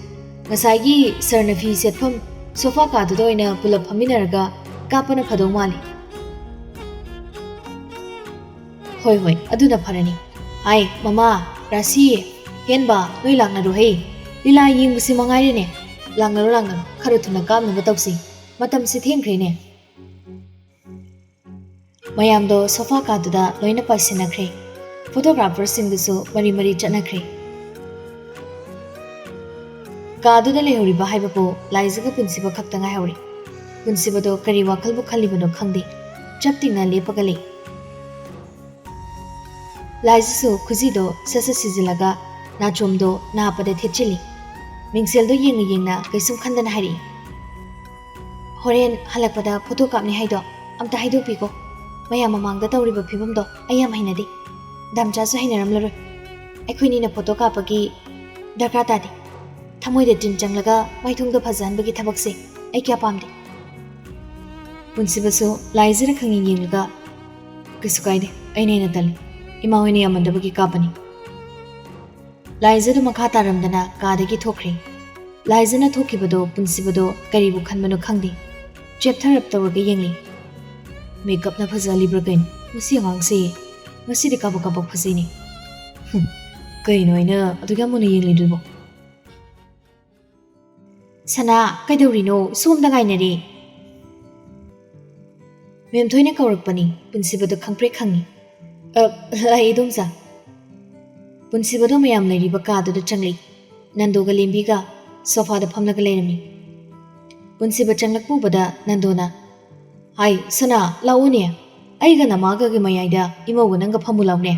ꯉꯁꯥꯏꯒꯤ ꯁꯥꯔꯅ ꯐꯤ ꯁꯦꯠꯐꯝ ꯁꯣꯐꯥ ꯀꯥꯗꯨꯗ ꯑꯣꯏꯅ ꯄꯨꯂꯞ ꯐꯝꯃꯤꯟꯅꯔꯒ ꯀꯥꯞꯄꯅ ꯐꯗꯧ ꯃꯥꯜꯂꯤ"꯫ "ꯍꯣꯏ ꯍꯣꯏ, ꯑꯗꯨꯅ ꯐꯔꯅꯤ꯫ ꯍꯥꯏ, ꯃꯃꯥ, ꯔꯥꯁꯤ, ꯍꯦꯟꯕ, ꯅꯣꯏ ꯂꯥꯛꯅꯔꯣ ꯍꯦ꯫ ꯂꯤꯂꯥ ꯌꯦꯡꯕꯁꯤ ꯃꯉꯥꯏꯔꯦꯅꯦ꯫ ꯂꯥꯛꯅꯔꯣ ꯂꯥꯛꯅꯔꯣ, ꯈꯔ ꯊꯨꯅ ꯀꯥꯞꯅꯕ ꯇꯧꯁꯤ꯫ ꯃꯇꯝꯁꯤ ꯊꯦꯡꯈ꯭ꯔꯦꯅꯦ"꯫ ꯃꯌꯥꯝꯗꯣ ꯁꯣꯐꯥ ꯀꯥꯗꯨꯗ ꯂꯣꯏꯅ ꯄꯥꯏꯁꯤꯟꯅꯈ꯭ꯔꯦ꯫ ꯐꯣꯇꯣꯒ꯭ꯔꯥꯐꯔꯁꯤꯡꯗꯨꯁꯨ ꯃꯔꯤ ꯃꯔꯤ ꯆꯠꯅꯈ꯭ꯔꯦ꯫ ꯀꯥꯗꯨꯗ ꯂꯩꯍꯧꯔꯤꯕ ꯍꯥꯏꯕꯕꯨ ꯂꯥꯏꯖꯒ ꯄꯨꯟꯁꯤꯕ ꯈꯛꯇ ꯉꯥꯏꯍꯧꯔꯦ꯫ ꯄꯨꯟꯁꯤꯕꯗꯣ ꯀꯔꯤ ꯋꯥꯈꯜꯕꯨ ꯈꯜꯂꯤꯕꯅꯣ ꯈꯪꯗꯦ, ꯆꯞ ꯇꯤꯡꯅ ꯂꯦꯞꯄꯒ ꯂꯩ꯫ ꯂꯥꯏꯖꯁꯨ ꯈꯨꯖꯤꯗꯣ ꯁꯠ ꯁꯠ ꯁꯤꯖꯤꯜꯂꯒ ꯅꯥꯆꯣꯝꯗꯣ ꯅꯥꯞꯄꯗ ꯊꯦꯠꯆꯤꯜꯂꯤ꯫ ꯃꯤꯡꯁꯦꯜꯗꯣ ꯌꯦꯡꯅ ꯌꯦꯡꯅ ꯀꯩꯁꯨꯝ ꯈꯟꯗꯅ ꯍꯥꯏꯔꯛꯏ, "ꯍꯣꯔꯦꯟ ꯍꯜꯂꯛꯄꯗ ꯐꯣꯇꯣ ꯀꯥꯞꯅꯤ ꯍꯥꯏꯗꯣ ꯑꯝꯇ ꯍꯥꯏꯗꯣꯛꯄꯤꯀꯣ꯫ ꯃꯌꯥꯝ ꯃꯃꯥꯡꯗ ꯇꯧꯔꯤꯕ ꯐꯤꯕꯝꯗꯣ ꯑꯩ ꯌꯥꯝ ꯍꯩꯅꯗꯦ꯫ ꯗꯥꯝꯆꯥꯁꯨ ꯍꯩꯅꯔꯝꯂꯔꯣꯏ꯫ ꯑꯩꯈꯣꯏꯅꯤꯅ ꯐꯣꯇꯣ ꯀꯥꯞꯄꯒꯤ ꯗꯔꯀꯥꯔ ꯇꯥꯗꯦ꯫ ꯊꯃꯣꯏꯗ ꯇꯤꯟ ꯆꯪꯂꯒ ꯃꯥꯏꯊꯣꯡꯗ ꯐꯖꯍꯟꯕꯒꯤ ꯊꯕꯛꯁꯦ ꯑꯩ ꯀꯌꯥ ꯄꯥꯝꯗꯦ"꯫ ꯄꯨꯟꯁꯤꯕꯁꯨ ꯂꯥꯏꯖꯗ ꯈꯪꯌꯦꯡ ꯌꯦꯡꯂꯒ, "ꯀꯩꯁꯨ ꯀꯥꯏꯗꯦ, ꯑꯩꯅ ꯍꯦꯟꯅ ꯇꯜꯂꯤ꯫ ꯏꯃꯥ ꯍꯣꯏꯅ ꯌꯥꯝꯃꯟꯗꯕꯒꯤ ꯀꯥꯞꯄꯅꯤ꯫ ꯂꯥꯏꯖꯗꯨ ꯃꯈꯥ ꯇꯥꯔꯝꯗꯅ ꯀꯥꯗꯒꯤ ꯊꯣꯛꯈ꯭ꯔꯦ꯫ ꯂꯥꯏꯖꯅ ꯊꯣꯛꯈꯤꯕꯗꯣ ꯄꯨꯟꯁꯤꯕꯗꯣ ꯀꯔꯤꯕꯨ ꯈꯟꯕꯅꯣ ꯈꯪꯗꯦ꯫ ꯆꯦꯞꯊꯔꯞ ꯇꯧꯔꯒ ꯌꯦꯡꯂꯤ꯫ "ꯃꯦꯀꯞꯅ ꯐꯖꯍꯜꯂꯤꯕ꯭ꯔꯥ ꯀꯩꯅꯣ? ꯃꯁꯤ ꯑꯉꯥꯡꯁꯦ ꯉꯁꯤꯗꯤ ꯀꯥꯕꯛ ꯀꯥꯕꯛ ꯐꯖꯩꯅꯦ꯫ ꯍꯨꯝ, ꯀꯩꯅꯣ ꯑꯩꯅ ꯑꯗꯨꯛ ꯌꯥꯝ ꯃꯨꯟꯅ ꯌꯦꯡꯂꯤꯗꯨꯕꯣ?" "ꯁꯅꯥ, ꯀꯩꯗꯧꯔꯤꯅꯣ? ꯁꯣꯝꯗ ꯉꯥꯏꯅꯔꯦ꯫" ꯃꯦꯝꯊꯣꯏꯅ ꯀꯧꯔꯛꯄꯅꯤ꯫ ꯄꯨꯟꯁꯤꯕꯗꯣ ꯈꯪꯄ꯭ꯔꯦꯛ ꯈꯪꯉꯤ꯫ "ꯑ, ꯂꯥꯛꯑꯦ, ꯏꯗꯣꯝꯆꯥ꯫" ꯄꯨꯟꯁꯤꯕꯗꯣ ꯃꯌꯥꯝ ꯂꯩꯔꯤꯕ ꯀꯥꯗꯨꯗ ꯆꯪꯂꯛꯏ꯫ ꯅꯟꯗꯣꯒ ꯂꯦꯝꯕꯤꯒ ꯁꯣꯐꯥꯗ ꯐꯝꯂꯒ ꯂꯩꯔꯝꯃꯤ꯫ ꯄꯨꯟꯁꯤꯕ ꯆꯪꯂꯛꯄ ꯎꯕꯗ ꯅꯟꯗꯣꯅ, "ꯍꯥꯏ, ꯁꯅꯥ, ꯂꯥꯛꯑꯣꯅꯦ꯫ ꯑꯩꯒ ꯅꯃꯥꯒꯒꯤ ꯃꯌꯥꯏꯗ ꯏꯃꯧꯒ ꯅꯪꯒ ꯐꯝꯃꯨ ꯂꯥꯎꯅꯦ꯫"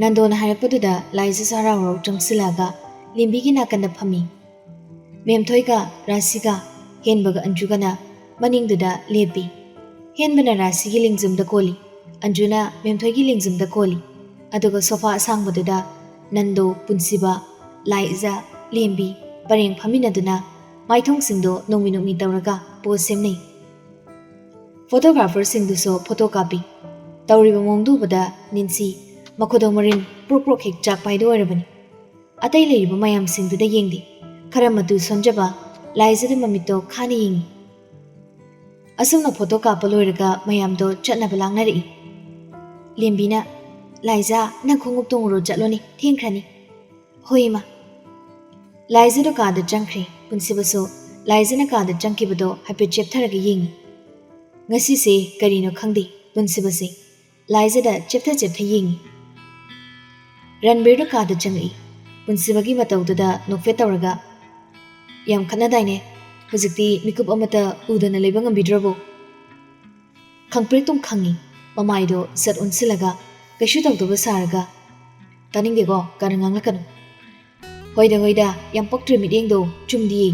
ꯅꯟꯗꯣꯅ ꯍꯥꯏꯔꯛꯄꯗꯨꯗ ꯂꯥꯏꯖꯁꯨ ꯍꯔꯥꯎ ꯍꯔꯥꯎ ꯆꯪꯁꯤꯜꯂꯛꯑꯒ ꯂꯦꯝꯕꯤꯒꯤ ꯅꯥꯀꯟꯗ ꯐꯝꯃꯤ꯫ ꯃꯦꯝꯊꯣꯏꯒ ꯔꯥꯁꯤꯒ, ꯍꯦꯟꯕꯒ ꯑꯟꯖꯨꯒꯅ ꯃꯅꯤꯡꯗꯨꯗ ꯂꯦꯞꯄꯤ꯫ ꯍꯦꯟꯕꯅ ꯔꯥꯁꯤꯒꯤ ꯂꯦꯡꯖꯨꯝꯗ ꯀꯣꯜꯂꯤ, ꯑꯟꯖꯨꯅ ꯃꯦꯝꯊꯣꯏꯒꯤ ꯂꯦꯡꯖꯨꯝꯗ ꯀꯣꯜꯂꯤ꯫ ꯑꯗꯨꯒ ꯁꯣꯐꯥ ꯑꯁꯥꯡꯕꯗꯨꯗ ꯅꯟꯗꯣ, ꯄꯨꯟꯁꯤꯕ, ꯂꯥꯏꯖ, ꯂꯦꯝꯕꯤ ꯄꯔꯦꯡ ꯐꯝꯃꯤꯟꯅꯗꯨꯅ ꯃꯥꯏꯊꯣꯡꯁꯤꯡꯗꯣ ꯅꯣꯡꯃꯤ ꯅꯣꯡꯃꯤ ꯇꯧꯔꯒ ꯄꯣꯖ ꯁꯦꯝꯅꯩ꯫ ꯐꯣꯇꯣꯒ꯭ꯔꯥꯐꯔꯁꯤꯡꯗꯨꯁꯨ ꯐꯣꯇꯣ ꯀꯥꯞꯄꯤ꯫ ꯇꯧꯔꯤꯕ ꯃꯑꯣꯡꯗꯨ ꯎꯕꯗ ꯅꯤꯟꯁꯤ ꯃꯈꯨꯗꯣꯡ ꯃꯔꯤꯟ ꯄ꯭ꯔꯣꯛ ꯄ꯭ꯔꯣꯛ ꯍꯦꯛ ꯆꯥꯛꯄ ꯍꯥꯏꯗꯨ ꯑꯣꯏꯔꯕꯅꯤ꯫ ꯑꯇꯩ ꯂꯩꯔꯤꯕ ꯃꯌꯥꯝꯁꯤꯡꯗꯨꯗ ꯌꯦꯡꯗꯦ꯫ ꯈꯔ ꯃꯇꯨ ꯁꯣꯟꯖꯕ ꯂꯥꯏꯖꯗ ꯃꯃꯤꯠꯇꯣ ꯈꯥꯅ ꯌꯦꯡꯉꯤ꯫ ꯑꯁꯨꯝꯅ ꯐꯣꯇꯣ ꯀꯥꯞꯄ ꯂꯣꯏꯔꯒ ꯃꯌꯥꯝꯗꯣ ꯆꯠꯅꯕ ꯂꯥꯡꯅꯔꯛꯏ꯫ ꯂꯦꯝꯕꯤꯅ, "ꯂꯥꯏꯖꯥ, ꯅꯪ ꯈꯣꯡꯎꯞ ꯇꯣꯡꯉꯨꯔꯣ, ꯆꯠꯂꯣꯅꯦ, ꯊꯦꯡꯈ꯭ꯔꯅꯤ꯫" "ꯍꯣꯏ, ꯏꯃꯥ꯫" ꯂꯥꯏꯖꯗꯣ ꯀꯥꯗ ꯆꯪꯈ꯭ꯔꯦ꯫ ꯄꯨꯟꯁꯤꯕꯁꯨ ꯂꯥꯏꯖꯅ ꯀꯥꯗ ꯆꯪꯈꯤꯕꯗꯣ ꯍꯥꯏꯐꯦꯠ ꯆꯦꯞꯊꯔꯒ ꯌꯦꯡꯉꯤ꯫ ꯉꯁꯤꯁꯦ ꯀꯔꯤꯅꯣ ꯈꯪꯗꯦ, ꯄꯨꯟꯁꯤꯕꯁꯦ ꯂꯥꯏꯖꯗ ꯆꯦꯞꯊ ꯆꯦꯞꯊ ꯌꯦꯡꯉꯤ꯫ ꯔꯟꯕꯤꯔꯗꯣ ꯀꯥꯗ ꯆꯪꯉꯛꯏ꯫ ꯄꯨꯟꯁꯤꯕꯒꯤ ꯃꯇꯧꯗꯨꯗ ꯅꯣꯛꯐꯦꯠ ꯇꯧꯔꯒ, "ꯌꯥꯝ ꯈꯠꯅꯗꯥꯏꯅꯦ? ꯍꯧꯖꯤꯛꯇꯤ ꯃꯤꯀꯨꯞ ꯑꯃꯠꯇ ꯎꯗꯅ ꯂꯩꯕ ꯉꯝꯕꯤꯗ꯭ꯔꯕꯣ?" ꯈꯪꯄ꯭ꯔꯦꯛꯇꯨꯝ ꯈꯪꯉꯤ꯫ ꯃꯃꯥꯏꯗꯣ ꯁꯠ ꯑꯣꯟꯁꯤꯜꯂꯒ ꯀꯩꯁꯨ ꯇꯧꯗꯕ ꯁꯥꯔꯒ, "ꯇꯥꯅꯤꯡꯗꯦꯀꯣ, ꯀꯥꯔꯟ ꯉꯥꯡꯂꯛꯀꯅꯨ꯫" "ꯍꯣꯏꯗ, ꯍꯣꯏꯗ, ꯌꯥꯝ ꯄꯛꯇ꯭ꯔꯦ ꯃꯤꯠꯌꯦꯡꯗꯣ, ꯆꯨꯝꯗꯤꯌꯦ꯫"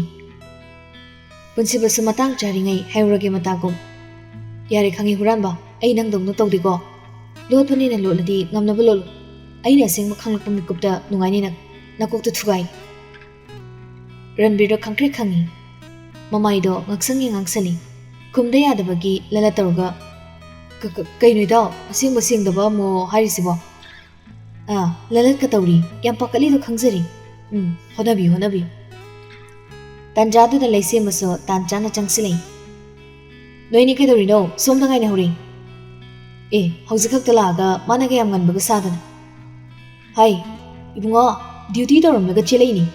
ꯄꯨꯟꯁꯤꯕꯁꯨ ꯃꯇꯥꯡ ꯆꯥꯔꯤꯉꯩ ꯍꯥꯏꯔꯨꯔꯒꯦ ꯃꯇꯥꯒꯨꯝ꯫ "ꯌꯥꯔꯦ, ꯈꯪꯉꯤ ꯍꯨꯔꯥꯟꯕ, ꯑꯩ ꯅꯪꯗꯧꯅ ꯇꯧꯗꯦꯀꯣ꯫ ꯂꯣꯠꯄꯅꯤꯅ ꯂꯣꯠꯂꯗꯤ ꯉꯝꯅꯕ ꯂꯣꯠꯂꯨ꯫ ꯑꯩꯅ ꯑꯁꯦꯡꯕ ꯈꯪꯂꯛꯄ ꯃꯤꯀꯨꯞꯇ ꯅꯨꯡꯉꯥꯏꯅꯤ ꯅꯪ꯫ ꯅꯀꯣꯛꯇ ꯊꯨꯒꯥꯏ꯫" ꯔꯟꯕꯤꯔꯗꯣ ꯈꯪꯈ꯭ꯔꯦ ꯈꯪꯉꯤ꯫ ꯃꯃꯥꯏꯗꯣ ꯉꯥꯛꯁꯪꯉꯦ ꯉꯥꯡꯁꯜꯂꯤ꯫ ꯈꯨꯝꯗ ꯌꯥꯗꯕꯒꯤ ꯂꯂ ꯇꯧꯔꯒ, ꯀ- ꯀ- ꯀꯩꯅꯣ ꯏꯇꯥꯎ, ꯑꯁꯦꯡꯕ ꯁꯦꯡꯗꯕ ꯑꯃꯨꯛ ꯍꯥꯏꯔꯤꯁꯤꯕꯣ? ꯑꯥ, ꯂꯂꯠꯀ ꯇꯧꯔꯤ, ꯌꯥꯝ ꯄꯥꯈꯠꯂꯤꯗꯣ ꯈꯪꯖꯔꯤ꯫ ꯎꯝ, ꯍꯣꯠꯅꯕꯤꯌꯨ, ꯍꯣꯠꯅꯕꯤꯌꯨ꯫ ꯇꯥꯟꯖꯥꯗꯨꯗ ꯂꯩꯁꯦꯝꯕꯁꯨ ꯇꯥꯟ ꯆꯥꯅ ꯆꯪꯁꯤꯜꯂꯛꯏ꯫ "ꯅꯣꯏꯅꯤ ꯀꯩꯗꯧꯔꯤꯅꯣ? ꯁꯣꯝꯗ ꯉꯥꯏꯅꯍꯧꯔꯦ꯫" "ꯑꯦ, ꯍꯧꯖꯤꯛ ꯈꯛꯇ ꯂꯥꯛꯑꯒ ꯃꯥꯅ ꯀꯌꯥꯝ ꯉꯟꯕꯒ ꯁꯥꯗꯅ꯫" "ꯍꯥꯏ, ꯏꯕꯨꯡꯉꯣ, ꯗ꯭ꯌꯨꯇꯤ ꯇꯧꯔꯝꯂꯒ ꯆꯦꯜꯂꯛꯏꯅꯤ꯫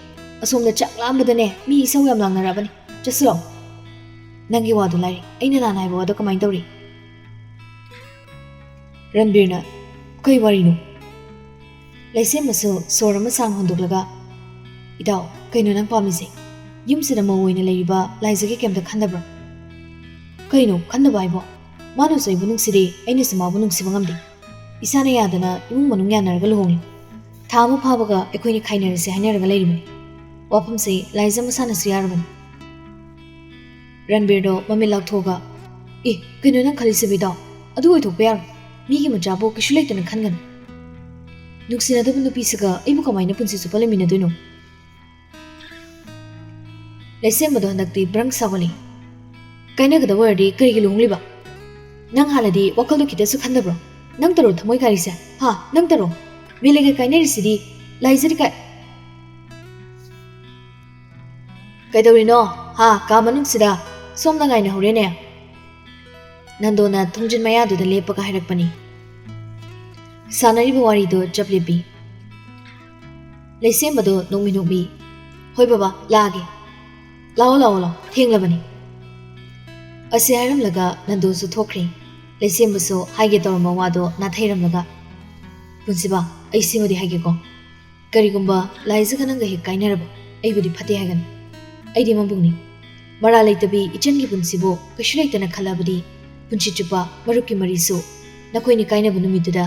ꯑꯁꯣꯝꯗ ꯆꯥꯛ ꯂꯥꯝꯕꯗꯅꯦ ꯃꯤ ꯏꯁꯧ ꯌꯥꯝ ꯂꯥꯡꯅꯔꯕꯅꯤ꯫ ꯆꯠꯁꯤꯂꯣ꯫" "ꯅꯪꯒꯤ ꯋꯥꯗꯣ ꯂꯥꯏꯔꯤ, ꯑꯩꯅ ꯅꯍꯥꯟ ꯍꯥꯏꯕ ꯋꯥꯗꯣ ꯀꯃꯥꯏꯅ ꯇꯧꯔꯤ?" ꯔꯟꯕꯤꯔꯅ, "ꯀꯩ ꯋꯥꯔꯤꯅꯣ?" ꯂꯩꯁꯦꯝꯕꯁꯨ ꯁꯣꯔ ꯑꯃ ꯁꯥꯡ ꯍꯣꯟꯗꯣꯛꯂꯒ, "ꯏꯇꯥꯎ, ꯀꯩꯅꯣ ꯅꯪ ꯄꯥꯝꯃꯤꯁꯦ? ꯌꯨꯝꯁꯤꯗ ꯃꯧ ꯑꯣꯏꯅ ꯂꯩꯔꯤꯕ ꯂꯥꯏꯖꯒꯤ ꯀꯩꯝꯇ ꯈꯟꯗꯕ꯭ꯔꯣ?" "ꯀꯩꯅꯣ ꯈꯟꯗꯕ ꯍꯥꯏꯕꯣ? ꯃꯥꯅꯁꯨ ꯑꯩꯕꯨ ꯅꯨꯡꯁꯤꯗꯦ, ꯑꯩꯅꯁꯨ ꯃꯥꯕꯨ ꯅꯨꯡꯁꯤꯕ ꯉꯝꯗꯦ꯫ ꯏꯁꯥꯅ ꯌꯥꯗꯅ ꯏꯃꯨꯡ ꯃꯅꯨꯡ ꯌꯥꯅꯔꯒ ꯂꯨꯍꯣꯡꯂꯤ꯫ ꯊꯥ ꯑꯃ ꯐꯥꯕꯒ ꯑꯩꯈꯣꯏꯅꯤ ꯈꯥꯏꯅꯔꯁꯦ ꯍꯥꯏꯅꯔꯒ ꯂꯩꯔꯤꯕꯅꯤ꯫ ꯋꯥꯐꯝꯁꯦ ꯂꯥꯏꯖ ꯃꯁꯥꯅꯁꯨ ꯌꯥꯔꯕꯅꯤ꯫" ꯔꯟꯕꯤꯔꯗꯣ ꯃꯃꯤꯠ ꯂꯥꯎꯊꯣꯛꯑꯒ, "ꯑꯦ, ꯀꯩꯅꯣ ꯅꯪ ꯈꯜꯂꯤꯁꯤꯕꯣ ꯏꯇꯥꯎ? ꯑꯗꯨ ꯑꯣꯏꯊꯣꯛꯄ ꯌꯥꯔꯣꯏ꯫ ꯃꯤꯒꯤ ꯃꯆꯥꯕꯨ ꯀꯩꯁꯨ ꯂꯩꯇꯅ ꯈꯟꯒꯅꯨ꯫ ꯅꯨꯡꯁꯤꯅꯗꯕ ꯅꯨꯄꯤꯁꯤꯒ ꯑꯩꯕꯨ ꯀꯃꯥꯏꯅ ꯄꯨꯟꯁꯤ ꯆꯨꯞꯄ ꯂꯩꯃꯤꯟꯅꯗꯣꯏꯅꯣ?" ꯂꯩꯁꯦꯝꯕꯗꯣ ꯍꯟꯗꯛꯇꯤ ꯕ꯭ꯔꯪ ꯁꯥꯎꯒꯠꯂꯦ꯫ "ꯀꯥꯏꯅꯒꯗꯕ ꯑꯣꯏꯔꯗꯤ ꯀꯔꯤꯒꯤ ꯂꯨꯍꯣꯡꯂꯤꯕ? ꯅꯪ ꯍꯥꯟꯅꯗꯤ ꯋꯥꯈꯜꯗꯣ ꯈꯤꯇꯁꯨ ꯈꯟꯗꯕ꯭ꯔꯣ? ꯅꯪ ꯇꯔꯣ ꯊꯃꯣꯏ ꯀꯥꯏꯔꯤꯁꯦ? ꯍꯥ? ꯅꯪ ꯇꯔꯣ? ꯃꯦꯂꯩꯒ ꯀꯥꯏꯅꯔꯤꯁꯤꯗꯤ ꯂꯥꯏꯖꯗꯤ ꯀꯥꯏ-" "ꯀꯩꯗꯧꯔꯤꯅꯣ? ꯍꯥ, ꯀꯥ ꯃꯅꯨꯡꯁꯤꯗ? ꯁꯣꯝꯗ ꯉꯥꯏꯅꯍꯧꯔꯦꯅꯦ꯫" ꯅꯟꯗꯣꯅ ꯊꯣꯡꯖꯤꯟ ꯃꯌꯥꯗꯨꯗ ꯂꯦꯞꯄꯒ ꯍꯥꯏꯔꯛꯄꯅꯤ꯫ ꯁꯥꯟꯅꯔꯤꯕ ꯋꯥꯔꯤꯗꯣ ꯆꯞ ꯂꯦꯞꯄꯤ꯫ ꯂꯩꯁꯦꯝꯕꯗꯣ ꯅꯣꯛꯃꯤ ꯅꯣꯛꯃꯤ, "ꯍꯣꯏ ꯕꯕꯥ, ꯂꯥꯛꯑꯒꯦ꯫ ꯂꯥꯛꯑꯣ, ꯂꯥꯛꯑꯣ, ꯂꯥꯛꯑꯣ, ꯊꯦꯡꯂꯕꯅꯤ꯫" ꯑꯁꯤ ꯍꯥꯏꯔꯝꯂꯒ ꯅꯟꯗꯣꯁꯨ ꯊꯣꯛꯈ꯭ꯔꯦ꯫ ꯂꯩꯁꯦꯝꯕꯁꯨ ꯍꯥꯏꯒꯦ ꯇꯧꯔꯝꯕ ꯋꯥꯗꯣ ꯅꯥꯊꯩꯔꯝꯂꯒ, "ꯄꯨꯟꯁꯤꯕ, ꯑꯩ ꯁꯤꯃꯗꯤ ꯍꯥꯏꯒꯦꯀꯣ꯫ ꯀꯔꯤꯒꯨꯝꯕ ꯂꯥꯏꯖꯒ ꯅꯪꯒ ꯍꯦꯛ ꯀꯥꯏꯅꯔꯕ, ꯑꯩꯕꯨꯗꯤ ꯐꯠꯇꯦ ꯍꯥꯏꯒꯅꯨ꯫ ꯑꯩꯗꯤ ꯃꯕꯨꯡꯅꯤ꯫ ꯃꯔꯥꯜ ꯂꯩꯇꯕꯤ ꯏꯆꯟꯒꯤ ꯄꯨꯟꯁꯤꯕꯨ ꯀꯩꯁꯨ ꯂꯩꯇꯅ ꯈꯜꯂꯕꯗꯤ ꯄꯨꯟꯁꯤ ꯆꯨꯞꯄ ꯃꯔꯨꯞꯀꯤ ꯃꯔꯤꯁꯨ ꯅꯈꯣꯏꯅꯤ ꯀꯥꯏꯅꯕ ꯅꯨꯃꯤꯠꯇꯨꯗ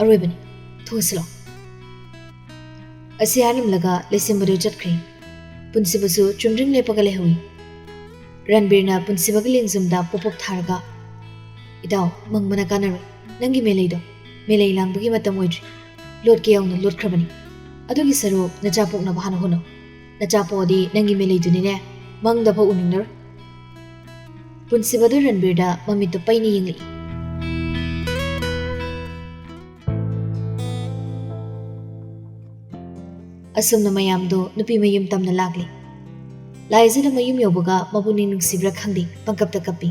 ꯑꯔꯣꯏꯕꯅꯤ꯫ ꯊꯣꯛꯑꯁꯤꯂꯣ꯫" ꯑꯁꯤ ꯍꯥꯏꯔꯝꯂꯒ ꯂꯩꯁꯦꯝꯕꯗꯨ ꯆꯠꯈ꯭ꯔꯦ꯫ ꯄꯨꯟꯁꯤꯕꯁꯨ ꯆꯨꯝꯗ꯭ꯔꯤꯡ ꯂꯦꯞꯄꯒ ꯂꯩꯍꯧꯏ꯫ ꯔꯟꯕꯤꯔꯅ ꯄꯨꯟꯁꯤꯕꯒꯤ ꯂꯦꯡꯖꯨꯝꯗ ꯄꯣꯞ ꯄꯣꯞ ꯊꯥꯔꯒ, "ꯏꯇꯥꯎ, ꯃꯪꯕꯅ ꯀꯥꯟꯅꯔꯣꯏ꯫ ꯅꯪꯒꯤ ꯃꯦꯂꯩꯗꯣ, ꯃꯦꯂꯩ ꯂꯥꯡꯕꯒꯤ ꯃꯇꯝ ꯑꯣꯏꯗ꯭ꯔꯤ꯫ ꯂꯣꯠꯀꯦ ꯌꯥꯎꯅ ꯂꯣꯠꯈ꯭ꯔꯕꯅꯤ꯫ ꯑꯗꯨꯒꯤ ꯁꯔꯨꯛ ꯅꯆꯥ ꯄꯣꯛꯅꯕ ꯍꯥꯟꯅ ꯍꯣꯠꯅꯧ꯫ ꯅꯆꯥ ꯄꯣꯛꯑꯗꯤ ꯅꯪꯒꯤ ꯃꯦꯂꯩꯗꯨꯅꯤꯅꯦ ꯃꯪꯗꯐꯥꯎ ꯎꯅꯤꯡꯂꯔꯣꯏ꯫" ꯄꯨꯟꯁꯤꯕꯗꯨ ꯔꯟꯕꯤꯔꯗ ꯃꯃꯤꯠꯇꯨ ꯄꯩꯅ ꯌꯦꯡꯂꯛꯏ꯫ ꯑꯁꯨꯝꯅ ꯃꯌꯥꯝꯗꯣ ꯅꯨꯄꯤ ꯃꯌꯨꯝ ꯇꯝꯅ ꯂꯥꯛꯂꯤ꯫ ꯂꯥꯏꯖꯗ ꯃꯌꯨꯝ ꯌꯧꯕꯒ ꯃꯄꯨꯛꯅꯤꯡ ꯅꯨꯡꯁꯤꯕ꯭ꯔꯥ ꯈꯪꯗꯦ, ꯄꯪꯀꯞꯇ ꯀꯞꯄꯤ꯫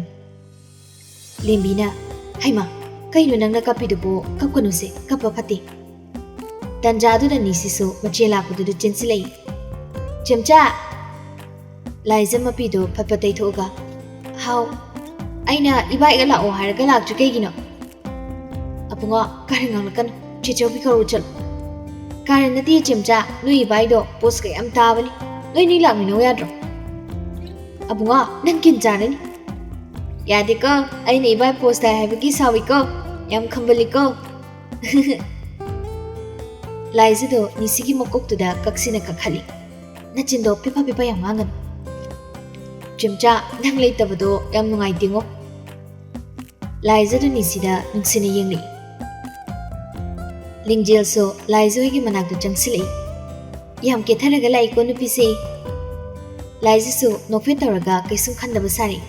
ꯂꯦꯝꯕꯤꯅ, "ꯍꯩꯃꯥ, ꯀꯩꯅꯣ ꯅꯪꯅ ꯀꯞꯄꯤꯗꯨꯕꯣ? ꯀꯞꯀꯅꯨꯁꯦ, ꯀꯞꯄ ꯐꯠꯇꯦ꯫" ꯇꯟꯖꯥꯗꯨꯗ ꯅꯤꯁꯤꯁꯨ ꯃꯆꯦ ꯂꯥꯛꯄꯗꯨꯗ ꯆꯦꯟꯁꯤꯜꯂꯛꯏ꯫ "ꯆꯦꯝꯆꯥ!" ꯂꯥꯏꯖ ꯃꯄꯤꯗꯣ ꯐꯠ ꯐꯠ ꯇꯩꯊꯣꯛꯑꯒ, "ꯍꯥꯎ, ꯑꯩꯅ ꯏꯕꯥꯏꯒ ꯂꯥꯛꯑꯣ ꯍꯥꯏꯔꯒ ꯂꯥꯛꯇ꯭ꯔꯤ ꯀꯩꯒꯤꯅꯣ?" "ꯑꯕꯨꯡꯉꯣ, ꯀꯥꯔꯟ ꯉꯥꯡꯂꯛꯀꯅꯨ, ꯆꯦꯆꯧꯕꯤ ꯀꯧꯔꯨ ꯆꯠꯂꯨ꯫" "ꯀꯥꯔꯟ ꯅꯠꯇꯦ ꯆꯦꯝꯆꯥ, ꯅꯣꯏ ꯏꯕꯥꯏꯗꯣ ꯄꯣꯁꯀ ꯌꯥꯝ ꯇꯥꯕꯅꯤ, ꯅꯣꯏꯅꯤ ꯂꯥꯛꯃꯤꯟꯅꯧ ꯌꯥꯗ꯭ꯔꯣ?" "ꯑꯕꯨꯡꯉꯣ, ꯅꯪ ꯀꯤꯟ ꯆꯥꯔꯅꯤ꯫" "ꯌꯥꯗꯦꯀꯣ, ꯑꯩꯅ ꯏꯕꯥꯏ ꯄꯣꯁ ꯇꯥꯏ ꯍꯥꯏꯕꯒꯤ ꯁꯥꯎꯏꯀꯣ, ꯌꯥꯝ ꯈꯝꯕꯜꯂꯤꯀꯣ꯫" ꯂꯥꯏꯖꯗꯣ ꯅꯤꯁꯤꯒꯤ ꯃꯀꯣꯛꯇꯨꯗ ꯀꯛꯁꯤꯅ ꯀꯛꯍꯠꯂꯤ꯫ "ꯅꯆꯤꯟꯗꯣ ꯄꯤꯄ ꯄꯤꯄ ꯌꯥꯝ ꯉꯥꯡꯒꯅꯨ꯫" "ꯆꯦꯝꯆꯥ, ꯅꯪ ꯂꯩꯇꯕꯗꯣ ꯌꯥꯝ ꯅꯨꯡꯉꯥꯏꯇꯦꯉꯣ꯫" ꯂꯥꯏꯖꯗꯨ ꯅꯤꯁꯤꯗ ꯅꯨꯡꯁꯤꯅ ꯌꯦꯡꯂꯛꯏ꯫ ꯂꯤꯡꯖꯦꯜꯁꯨ ꯂꯥꯏꯖ ꯍꯣꯏꯒꯤ ꯃꯅꯥꯛꯇ ꯆꯪꯁꯤꯜꯂꯛꯏ꯫ "ꯌꯥꯝ ꯀꯦꯊꯔꯒ ꯂꯥꯛꯏꯀꯣ ꯅꯨꯄꯤꯁꯦ꯫" ꯂꯥꯏꯖꯁꯨ ꯅꯣꯛꯐꯦꯠ ꯇꯧꯔꯒ ꯀꯩꯁꯨꯝ ꯈꯟꯗꯕ ꯁꯥꯔꯛꯏ꯫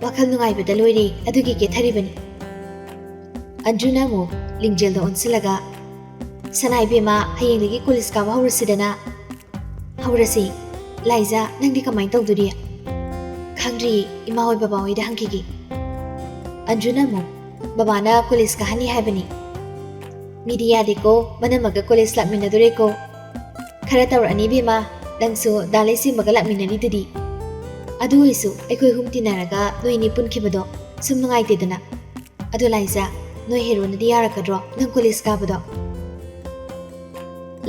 "ꯋꯥꯈꯜ ꯅꯨꯡꯉꯥꯏꯕꯗ ꯂꯣꯏꯔꯦ, ꯑꯗꯨꯒꯤ ꯀꯦꯊꯔꯤꯕꯅꯤ꯫" ꯑꯟꯖꯨꯅ ꯑꯃꯨꯛ ꯂꯤꯡꯖꯦꯜꯗ ꯑꯣꯟꯁꯤꯜꯂꯒ, "ꯁꯅꯥ ꯏꯕꯦꯝꯃ, ꯍꯌꯦꯡꯗꯒꯤ ꯀꯣꯂꯦꯖ ꯀꯥꯕ ꯍꯧꯔꯁꯤꯗꯅ꯫" "ꯍꯧꯔꯁꯤ꯫ ꯂꯥꯏꯖ, ꯅꯪꯗꯤ ꯀꯃꯥꯏꯅ ꯇꯧꯗꯣꯔꯤ?" "ꯈꯪꯗ꯭ꯔꯤ, ꯏꯃꯥ ꯍꯣꯏ ꯕꯕꯥ ꯍꯣꯏꯗ ꯍꯪꯈꯤꯒꯦ꯫" ꯑꯟꯖꯨꯅ ꯑꯃꯨꯛ, "ꯕꯕꯥꯅ ꯀꯣꯂꯦꯖ ꯀꯥꯍꯟꯅꯤ ꯍꯥꯏꯕꯅꯤ꯫" "ꯃꯤꯗꯤ ꯌꯥꯗꯦꯀꯣ, ꯃꯅꯝꯃꯒ ꯀꯣꯂꯦꯖ ꯂꯥꯛꯃꯤꯟꯅꯗꯣꯔꯦꯀꯣ꯫ ꯈꯔ ꯇꯧꯔꯛꯑꯅꯤ ꯏꯕꯦꯝꯃ, ꯅꯪꯁꯨ ꯗꯥ ꯂꯩꯁꯦꯝꯕꯒ ꯂꯥꯛꯃꯤꯟꯅꯔꯤꯗꯨꯗꯤ꯫ ꯑꯗꯨ ꯑꯣꯏꯁꯨ ꯑꯩꯈꯣꯏ ꯑꯍꯨꯝ ꯇꯤꯟꯅꯔꯒ ꯅꯣꯏ ꯑꯅꯤ ꯄꯨꯟꯈꯤꯕꯗꯣ ꯁꯨꯝ ꯅꯨꯡꯉꯥꯏꯇꯦꯗꯅ꯫ ꯑꯗꯣ ꯂꯥꯏꯖ, ꯅꯣꯏ ꯍꯦꯔꯣꯅꯗꯤ ꯌꯥꯔꯛꯀꯗ꯭ꯔꯣ ꯅꯪ ꯀꯣꯂꯦꯖ ꯀꯥꯕꯗꯣ?"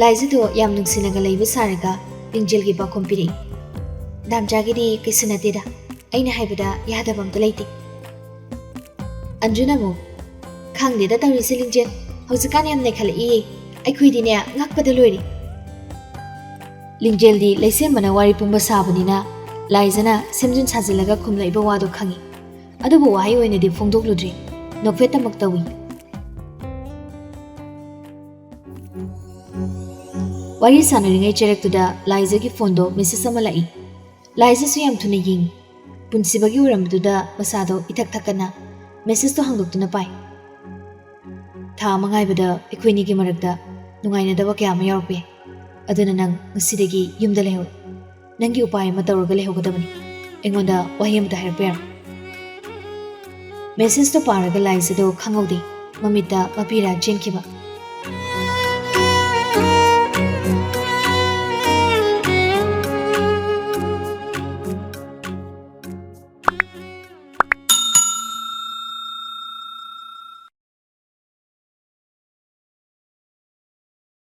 ꯂꯥꯏꯖꯗꯣ ꯌꯥꯝ ꯅꯨꯡꯁꯤꯅꯒ ꯂꯩꯕ ꯁꯥꯔꯒ ꯂꯤꯡꯖꯦꯜꯒꯤ ꯄꯥꯎꯈꯨꯝ ꯄꯤꯔꯛꯏ꯫ "ꯗꯥꯝꯆꯥꯒꯤꯗꯤ ꯀꯩꯁꯨ ꯅꯠꯇꯦꯗ, ꯑꯩꯅ ꯍꯥꯏꯕꯗ ꯌꯥꯗꯕ ꯑꯝꯇ ꯂꯩꯇꯦ꯫" ꯑꯟꯖꯨꯅ ꯑꯃꯨꯛ, "ꯈꯪꯗꯦꯗ ꯇꯧꯔꯤꯁꯦ ꯂꯤꯡꯖꯦꯜ, ꯍꯧꯖꯤꯛꯀꯥꯟ ꯌꯥꯝ ꯅꯩꯈꯠꯂꯛꯏꯌꯦ, ꯑꯩꯈꯣꯏꯗꯤꯅꯦ ꯉꯛꯄꯗ ꯂꯣꯏꯔꯦ꯫" ꯂꯤꯡꯖꯦꯜꯗꯤ ꯂꯩꯁꯦꯝꯕꯅ ꯋꯥꯔꯤ ꯄꯨꯝꯕ ꯁꯥꯕꯅꯤꯅ ꯂꯥꯏꯖꯅ ꯁꯦꯝꯖꯤꯟ ꯁꯥꯖꯤꯜꯂꯒ ꯈꯨꯝꯂꯛꯏꯕ ꯋꯥꯗꯣ ꯈꯪꯏ꯫ ꯑꯗꯨꯕꯨ ꯋꯥꯍꯩ ꯑꯣꯏꯅꯗꯤ ꯐꯣꯡꯗꯣꯛꯂꯨꯗ꯭ꯔꯤ꯫ ꯅꯣꯛꯐꯦꯠꯇꯃꯛ ꯇꯧꯏ꯫ ꯋꯥꯔꯤ ꯁꯥꯟꯅꯔꯤꯉꯩ ꯆꯔꯛꯇꯨꯗ ꯂꯥꯏꯖꯒꯤ ꯐꯣꯟꯗꯣ ꯃꯦꯁꯦꯖ ꯑꯃ ꯂꯥꯛꯏ꯫ ꯂꯥꯏꯖꯁꯨ ꯌꯥꯝ ꯊꯨꯅ ꯌꯦꯡꯉꯤ꯫ ꯄꯨꯟꯁꯤꯕꯒꯤ ꯑꯣꯏꯔꯝꯕꯗꯨꯗ ꯃꯁꯥꯗꯣ ꯏꯊꯛ ꯊꯛꯀꯠꯅ ꯃꯦꯁꯦꯖꯇꯣ ꯍꯥꯡꯗꯣꯛꯇꯨꯅ ꯄꯥꯏ꯫ "ꯊꯥ ꯑꯃ ꯉꯥꯏꯕꯗ ꯑꯩꯈꯣꯏꯅꯤꯒꯤ ꯃꯔꯛꯇ ꯅꯨꯡꯉꯥꯏꯅꯗꯕ ꯀꯌꯥ ꯑꯃ ꯌꯥꯎꯔꯛꯄ ꯌꯥꯏ꯫ ꯑꯗꯨꯅ ꯅꯪ ꯉꯁꯤꯗꯒꯤ ꯌꯨꯝꯗ ꯂꯩꯍꯧꯔꯣ꯫ ꯅꯪꯒꯤ ꯎꯄꯥꯏ ꯑꯃ ꯇꯧꯔꯒ ꯂꯩꯍꯧꯒꯗꯕꯅꯤ꯫ ꯑꯩꯉꯣꯟꯗ ꯋꯥꯍꯩ ꯑꯃꯇ ꯍꯥꯏꯔꯛꯄ ꯌꯥꯔꯣꯏ꯫ ꯃꯦꯁꯦꯖꯇꯣ ꯄꯥꯔꯒ ꯂꯥꯏꯖꯗꯣ ꯈꯪꯍꯧꯗꯦ, ꯃꯃꯤꯠꯇ ꯃꯄꯤꯔꯥ ꯆꯦꯟꯈꯤꯕ꯫